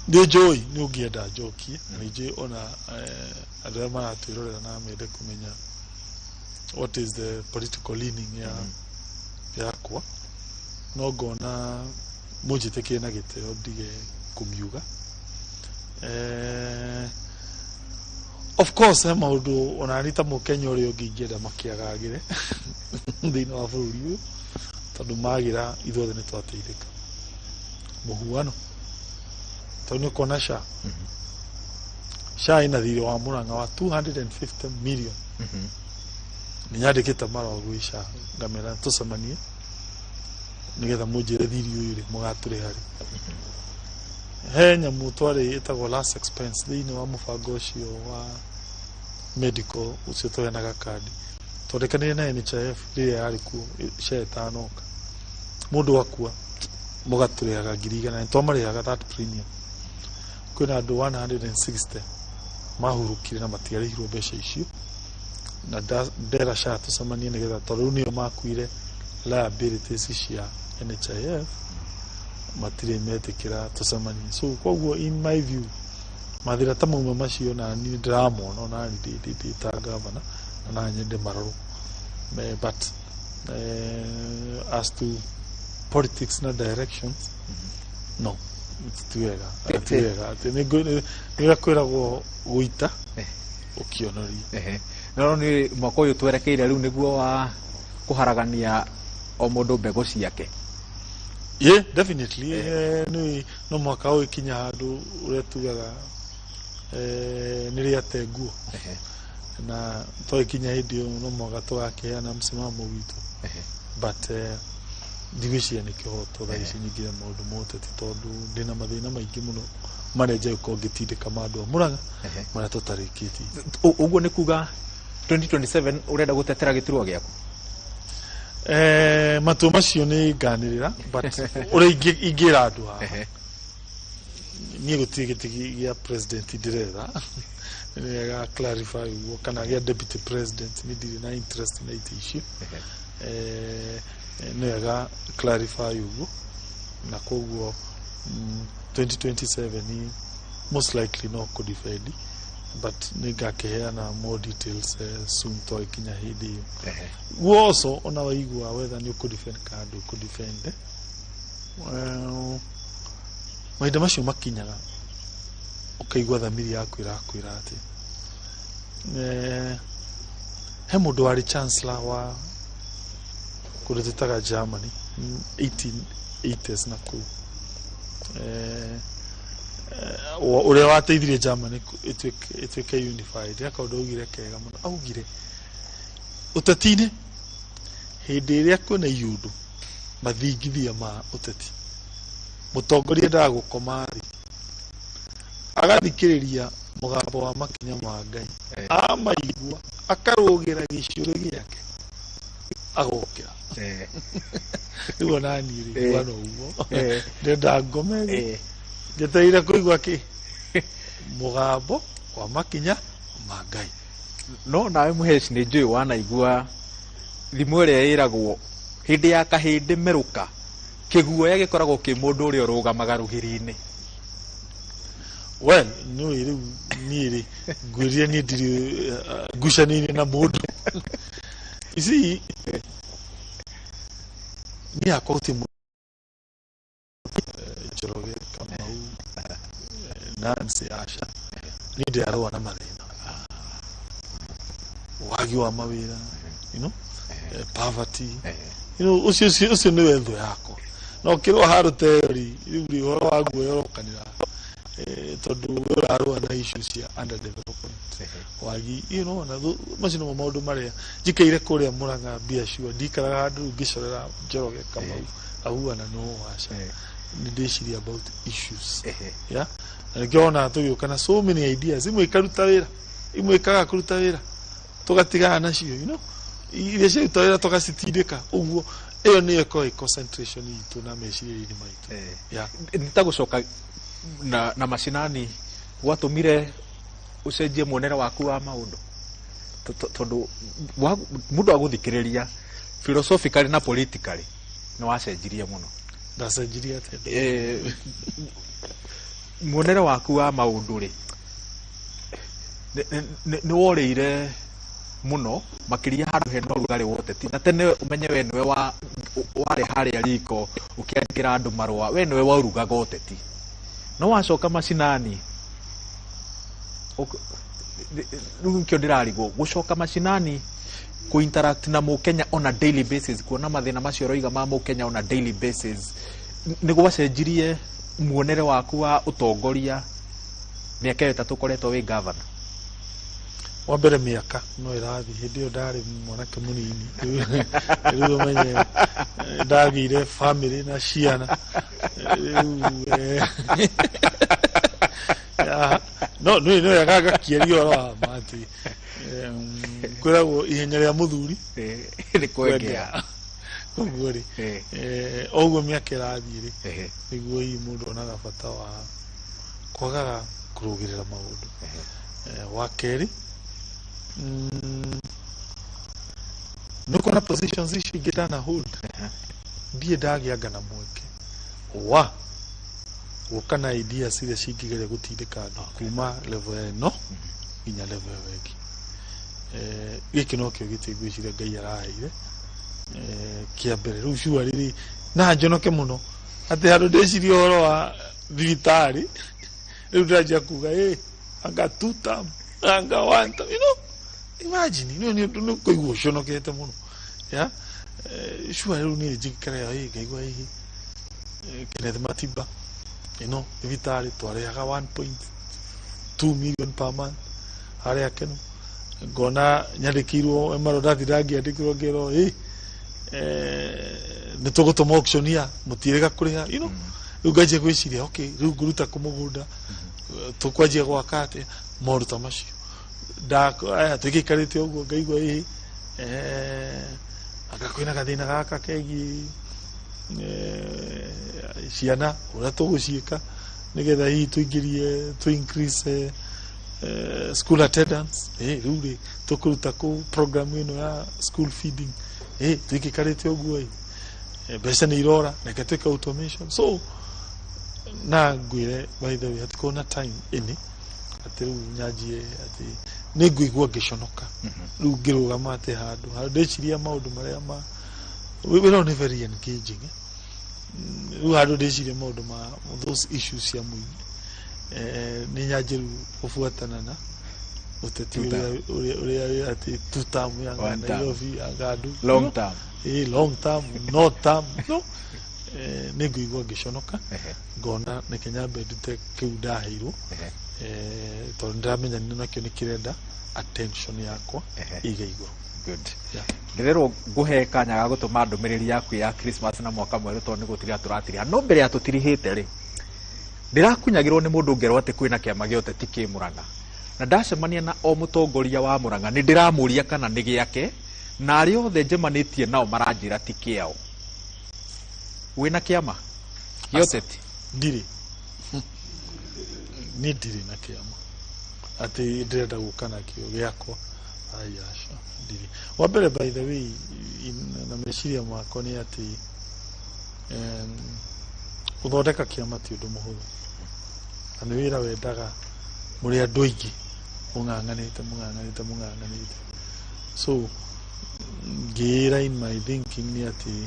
[SPEAKER 2] nĩ njũĩ nĩ ũngĩenda njokie, na nĩ njũĩ ona andũ arĩa maratwĩrorera na mende kũmenya what is the political leaning ya yakwa, no ngona mũnjĩtĩkĩre na gĩtĩo ndige kũmiuga. Of course he maũndũ ona ni ta Mũkenya ũrĩa ũngĩ ingĩenda makĩagagĩre thĩinĩ wa bũrũri ũyũ, tondũ magĩra ithuothe nĩ twateithĩka. Mũhuano, tondũ nĩ ũkuona SHA, SHA ĩna thirĩ wa Mũrang'a wa 250 million. Nĩ nyandĩkĩte marũa gwĩ SHA ngamera tũcemanie nĩgetha mũnjĩre thiri ũyũ rĩ mũgatũrĩha rĩ. He nyamũ twarĩ ĩtagwo last expense thĩinĩ wa mũbango ũcio wa medical ũcio tũheanaga kandi, twandĩkanire na NHIF rĩrĩa yarĩ kuo SHA ĩtanoka, mũndũ akua mũgatũrĩhaga 100,000, nĩ twamarĩhaga that premium. Kwĩna andũ 160 mahurũkire na matiarĩhirwo mbeca icio, na ndera SHA tũcemanie nĩgetha, tondũ rĩu nĩo makuire liabilities cia NHIF, matirĩ metĩkĩra tũcemanie. So koguo in my view mathĩna ta mauma macio na niĩ ndĩramona ona niĩ ndĩ ta gavana na no nyende marorwo. But as to politics na directions, no, ti wega, ti wega atĩ nĩ ũrĩa kwĩragwo gũita ũkĩonoria.
[SPEAKER 1] Ehe. No nĩ mwaka ũyũ twerekeire rĩu nĩguo wa kũharagania o mũndũ mbegũ ciake.
[SPEAKER 2] Yeah, definitely. Nĩ no mwaka ũgĩkinya handũ ũrĩa tugaga nĩ rĩate nguo, na twagĩkinya hĩndĩ ĩyo no mwaka tũgakĩheana msimamo witũ, but ndigwĩciria nĩ kĩhoto thaa ici nyingĩre maũndũ ma ũteti, tondũ ndĩna mathĩna maingĩ mũno marĩa njagĩ gũkorwo ngĩtindĩka ma andũ a Mũrang'a marĩa tũtarĩkĩtie.
[SPEAKER 1] Ũguo nĩ kuga 2027 ũrenda gũtetera gĩturwa gĩaku?
[SPEAKER 2] Matua macio nĩ nganĩrĩra, but ũrĩa ingĩra andũ haha, niĩ gũtirĩ gĩtĩ gĩa president ndĩretha, nĩ wega clarify ũguo, kana gĩa deputy president. Nĩ ndirĩ na interest na itĩ icio. Nĩ wega clarify ũguo, na koguo 2027 ni most likely no kũdefend, but nĩ ngakĩheana more details soon twagĩkinya hĩndĩ ĩyo. Guo also ona waigua wetha nĩ ũkũdefend kana ndũkũdefend, mahinda macio makinyaga ũkaigua thamiri yaku ĩrakwĩra atĩ he mũndũ warĩ chancellor wa kũndũ twĩtaga Germany 1880s na kũu, ũrĩa wateithirie Germany ĩtuĩke unified, he kaũndũ augire kega mũno. Augire Ũteti-inĩ hĩndĩ ĩrĩa kwĩna iũndũ mathingithia ma ũteti, mũtongoria endaga gũkoma thĩ agathikĩrĩria mũgambo wa makinya ma Ngai, amaigua akarũgĩra gĩcũrĩ gĩake agokĩra. Rĩu ona niĩ rĩ bwana ũguo ndĩrenda ngome thĩ njetereire kũigua kĩ mũgambo wa makinya ma Ngai.
[SPEAKER 1] No nawe Mũheci nĩ njũĩ wanaigua thimũ ĩrĩa ĩragwo hĩndĩ ya kahĩndĩ merũka, kĩguoya gĩkoragwo kĩ mũndũ ũrĩa ũrũgamaga rũgiri-inĩ.
[SPEAKER 2] Well, nĩũĩ rĩu niĩ rĩ ngwĩrire niĩ ndirĩ ngucanio-inĩ na mũndũ. Ici niĩ hakwa gũtirĩ mũndũ, Njoroge, Kamau, Nancy, aca, niĩ ndĩrarũa na mathĩna, wagi wa mawĩra, poverty, ũcio ũcio nĩwe thũ yakwa. Na ũkĩrũa handũ ta ĩyo rĩ, rĩu rĩ ũhoro wa guoya ũrokanĩra, tondũ we ũrarũa na issue cia underdevelopment, wagi, na macio nĩmo maũndũ marĩa njikaire kũrĩa Murang'a mbia sure ndikaraga handũ rĩu ngĩcorera Njoroge, Kamau ahuana no aca, nĩ ndĩciria about issues. Yeah, na nĩkĩo wonaga tũgĩũka na so many ideas, imwe ikaruta wĩra, imwe ikaga kũruta wĩra, tũgatigana nacio, iria ciaruta wĩra tũgacitindĩka ũguo. Ĩyo nĩyo ĩkoragwo ĩ concentration itũ na meciria-inĩ maitũ. Yeah.
[SPEAKER 1] Nĩ ta gũcoka na macinani gwatũmire ũcenjie muonere waku wa maũndũ, tondũ mũndũ agũthikĩrĩria philosophically na politically nĩ wacenjirie mũno.
[SPEAKER 2] Ndacenjirie atĩa?
[SPEAKER 1] Muonere waku wa maũndũ rĩ, nĩ worĩire mũno makĩria handũ hena ũrugarĩ wa ũteti, na tene ũmenye we nĩwe warĩ harĩa riko ũkĩandĩkĩra andũ marũa, we nĩwe warugaga ũteti, no wacoka macinani rĩu nĩkĩo ndĩrarigwo gũcoka macinani kũ interact na mũkenya on a daily basis, kuona mathĩna macio ũroiga ma mũkenya on a daily basis, nĩ gwacenjirie muonere waku wa ũtongoria mĩaka ĩyo 3 ũkoretwo wĩ governor?
[SPEAKER 2] Wa mbere mĩaka no ĩrathiĩ, hĩndĩ ĩyo ndarĩ mwanake mũnini, rĩu ũmenye ndagĩire family na ciana rĩu, no nĩ wega ngakĩaria ũhoro wa ma atĩ kwĩragwo ihenya rĩa mũthuri
[SPEAKER 1] nĩ kwengea.
[SPEAKER 2] Koguo rĩ, o ũguo mĩaka ĩrathiĩ rĩ, nĩguo hihi mũndũ onaga bata wa kwagaga kũrũgĩrĩra maũndũ. Wa kerĩ, nĩ ũkuona positions icio ingĩ ndana hold, ndirĩ ndagĩanga na mweke wa gũka na ideas iria cingĩgeria gũtindĩka andũ kuma level ĩno nginya level ĩyo ĩngĩ. Gĩkĩ nokĩo gĩtĩ ngwĩciria Ngai araheire kĩa mbere. Rĩu cua rĩrĩ na njonoke mũno atĩ handũ ndĩcirie ũhoro wa thibitarĩ, rĩu ndĩranjia kuga ĩ anga two term, anga one term, imagine nĩ ũndũ nĩ kũigua ũconokete mũno ya cua. Rĩu niĩ njikara ĩ ngaigua ĩ Kenneth Matiba ĩno thibitarĩ twarĩhaga 1.2 million per month harĩa Keno, ngona nyandĩkĩirwo marũa, ndathi ndangĩandĩkĩrwo ngerwo ĩ nĩ tũgũtũma auctioneer, mũtiĩrĩga kũrĩha. Rĩu nganjia gwĩciria, okay, rĩu ngũruta kũ mũgũnda, tũkwanjia gwaka atĩa, maũndũ ta macio. Aya tũgĩikarĩte ũguo ngaigua ĩ anga kwĩna gathĩna gaka kegiĩ ciana, ũrĩa tũgũciĩka nĩgetha hihi tũingĩrie, tũ increase school attendance, rĩu rĩ tũkũruta kũ program ĩno ya school feeding, tũikĩkarĩte ũguo ĩ mbeca nĩ irora, reke twĩke automation. So na ngwĩre, by the way, hatikorwo na time ĩnĩ atĩ rĩu nyanjie atĩ nĩ ngũigua ngĩconoka rĩu ngĩrũgama atĩ handũ handũ ndĩciria maũndũ marĩa ma wĩra ũyũ nĩ very engaging, eh? Rĩu handũ ndĩciria maũndũ ma those issues cia mũingĩ, nĩ nyanjie rĩu gũbuatana na ũteti ũrĩa atĩ two term ya
[SPEAKER 1] One term.
[SPEAKER 2] Nairobi anga andũ
[SPEAKER 1] Long term.
[SPEAKER 2] Long term, no term, no nĩ ngũigua ngĩconoka, ngona reke nyambe ndute kĩu ndaheirwo, tondũ ndĩramenya nĩ nakĩo nĩ kĩrenda Attention yakwa ĩige igũrũ.
[SPEAKER 1] Good.
[SPEAKER 2] Yeah.
[SPEAKER 1] Ndĩrerwo ngũhe kanya ga gũtũma ndũmĩrĩri yaku ya Christmas na mwaka mwerũ, tondũ nĩ gũtiriha tũratiriha. No mbere ya tũtirihĩte rĩ, ndĩrakunyagĩrwo nĩ mũndũ ngerwo atĩ kwĩna kĩama gĩa ũteti kĩ Mũrang'a, na ndacemania na o mũtongoria wa Mũrang'a nĩ ndĩramũria kana nĩ gĩake, na arĩa othe njemanĩtie nao maranjĩra ti kĩao. Wĩna kĩama gĩa ũteti?
[SPEAKER 2] Ndirĩ, niĩ ndirĩ na kĩama atĩ ndĩrenda gũka nakĩo gĩakwa. Ai, aca, ndirĩ. Wa mbere, by the way, na meciria makwa nĩ atĩ gũthondeka kĩama ti ũndũ mũhũthũ, na nĩ wĩra wendaga mũrĩ andũ aingĩ mũng'ang'anĩte, mũng'ang'anĩte, mũng'ang'anĩte. So ngĩĩra, in my thinking, nĩ atĩ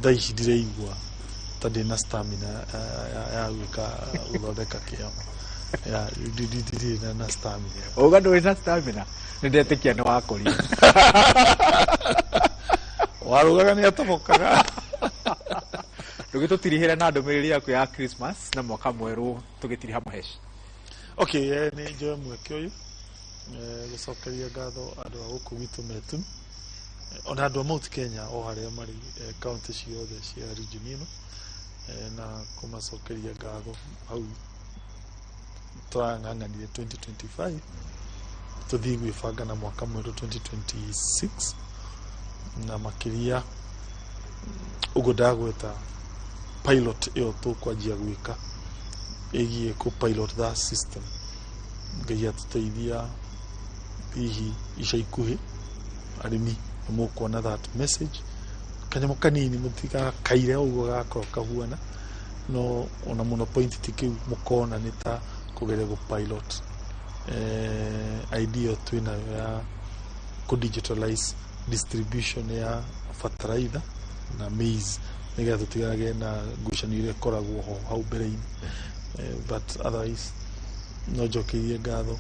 [SPEAKER 2] thaa ici ndiraigua ta ndĩna stamina ya gwĩka gũthondeka kĩama. Ya, ndirĩ na stamina.
[SPEAKER 1] Uga ndũrĩ na stamina, nĩ ndetĩkia nĩ wakũria.
[SPEAKER 2] Warugaga nĩ atobokaga.
[SPEAKER 1] Ndũgĩtũtirihĩre na ndũmĩrĩri yaku ya Christmas na mwaka mwerũ, tũgĩtiriha mũheci.
[SPEAKER 2] Okay, nĩ njoe mweke ũyũ gũcokeria ngatho andũ a gũkũ gwitũ Metu, ona andũ a Mount Kenya o harĩa marĩ, county ciothe cia region ĩno, na kũmacokeria ngatho hau tũrang'ang'anire 2025, tũthiĩ gwĩbanga na mwaka mwerũ 2026. Na makĩria ũguo ndagweta pilot ĩyo tũkwanjia gwĩka ĩgiĩ kũ pilot that system. Ngai atũteithia, hihi ica ikuhĩ arĩmi nĩ mũkuona that message, kanyamũ kanini mũtigakaire ũguo gakorwo kahuana, no ona mũno point ti kĩu, mũkona nĩ ta kũgeria gũ pilot idea twĩnayo ya kũ digitalize distribution ya fertilizer na maize, nĩgetha tũtigarage na ngucanio iria ĩkoragwo ho hau mbere-inĩ. But otherwise no njokeirie ngatho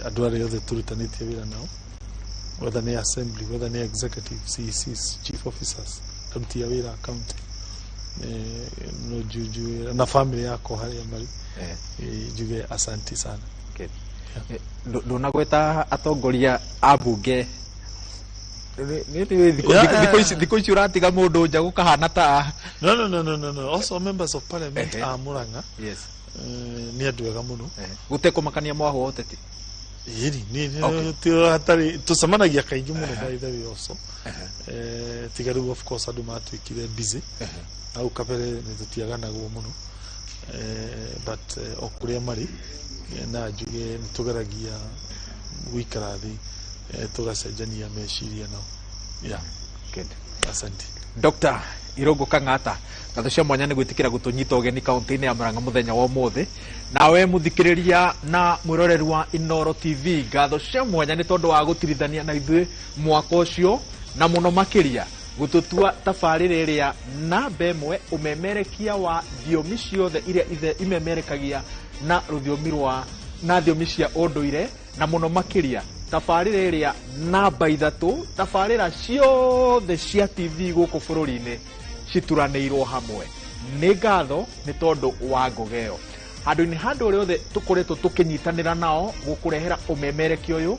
[SPEAKER 2] andũ arĩa othe tũrutanĩtie wĩra nao, whether nĩ assembly, whether nĩ executive, CECs, chief officers, aruti a wĩra a county, no njuge na family yakwa harĩa marĩ, njuge asanti sana.
[SPEAKER 1] Okay. Ndũnagweta atongoria a mbunge. Thikũ ici ũratiga mũndũ nja gũkahana ta
[SPEAKER 2] No, no, no, no, no, no. Also members of parliament a Murang'a nĩ andũ ega mũno.
[SPEAKER 1] Gũtekũmakania mwahũ wa ũteti.
[SPEAKER 2] Ĩni nĩ hatarĩ tũcemanagia kaingĩ mũno, by the way. Also tiga rĩu, of course, andũ matuĩkire busy, hau kabere nĩ tũtiaganagwo mũno. But o kũrĩa marĩ, na njuge nĩ tũgeragia gũikara thĩ, tũgacenjania meciria nao, yeah.
[SPEAKER 1] Good.
[SPEAKER 2] Asante.
[SPEAKER 1] Dr. Irungu Kang'ata, ngatho cia mwanya nĩ gwĩtĩkĩra gũtũnyita ũgeni kaunti-inĩ ya Murang'a mũthenya wa ũmũthĩ. Nawe mũthikĩrĩria na mwĩroreri wa Inooro TV, ngatho cia mwanya nĩ tondũ wa gũtirithania na ithuĩ mwaka ũcio, na mũno makĩria gũtũtua tabarĩra ĩrĩa namba ĩmwe ũmemerekia wa thiomi ciothe iria ithe imemerekagia na rũthiomi rwa na thiomi cia ũndũire, na mũno makĩria tabarĩra ĩrĩa namba 3 tabarĩra ciothe cia TV gũkũ bũrũri-inĩ cituranĩirwo hamwe. Nĩ ngatho nĩ tondũ wa ngoga ĩyo handũ-inĩ handũ ũrĩa othe tũkoretwo tũkĩnyitanĩra nao gũkũrehera ũmemerekia ũyũ,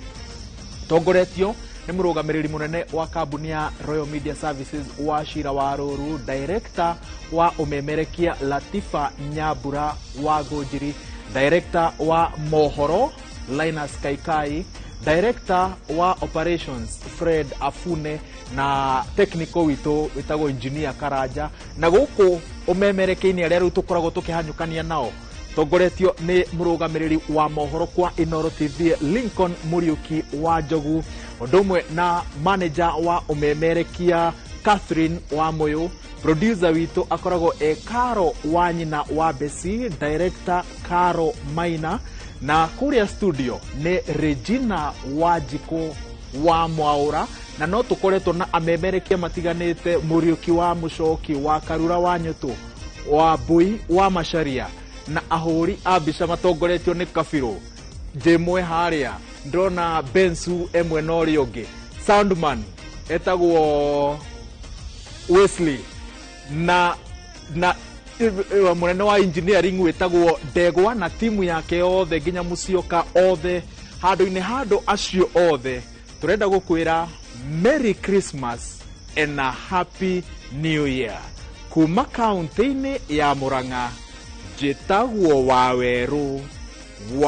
[SPEAKER 1] tongoretio nĩ mũrũgamĩrĩri mũnene wa kambuni ya Royal Media Services wa Cira wa Rũru, director wa ũmemerekia Latifa Nyambura wa Ngũnjiri, director wa mohoro Linus Kaikai, director wa operations Fred Afune, na technical witũ wĩtagwo engineer Karanja. Na gũkũ ũmemerekia-inĩ arĩa rĩu tũkoragwo tũkĩhanyũkania nao, tongoretio nĩ mũrũgamĩrĩri wa mohoro kwa Inooro TV Lincoln Muriuki wa Njogu, ũndũ ũmwe na manager wa ũmemerekia Catherine wa Mũyũ. Producer witũ akoragwo e Karo wa nyina wa Besi, director Karo Maina, na kũrĩa studio nĩ Regina Wanjikũ wa Mwaũra. Na no tũkoretwo na amemerekia matiganĩte, Mũriũki wa Mũcoki wa Karura wa Nyũtũ wa Mbui wa Macharia, na ahũri a mbica matongoretio nĩ Kabirũ njĩmwe harĩa ndĩrona Bensu emwe na ũrĩa ũngĩ, soundman etagwo Wesley na Mũnene wa engineering wĩtagwo Ndegwa na timu yake yothe, nginya Mũcioka, othe handũ-inĩ handũ acio othe, tũrenda gũkwĩra Merry Christmas and a Happy New Year kuma kaunti-inĩ ya Murang'a. Njĩtagwo Wawerũ wa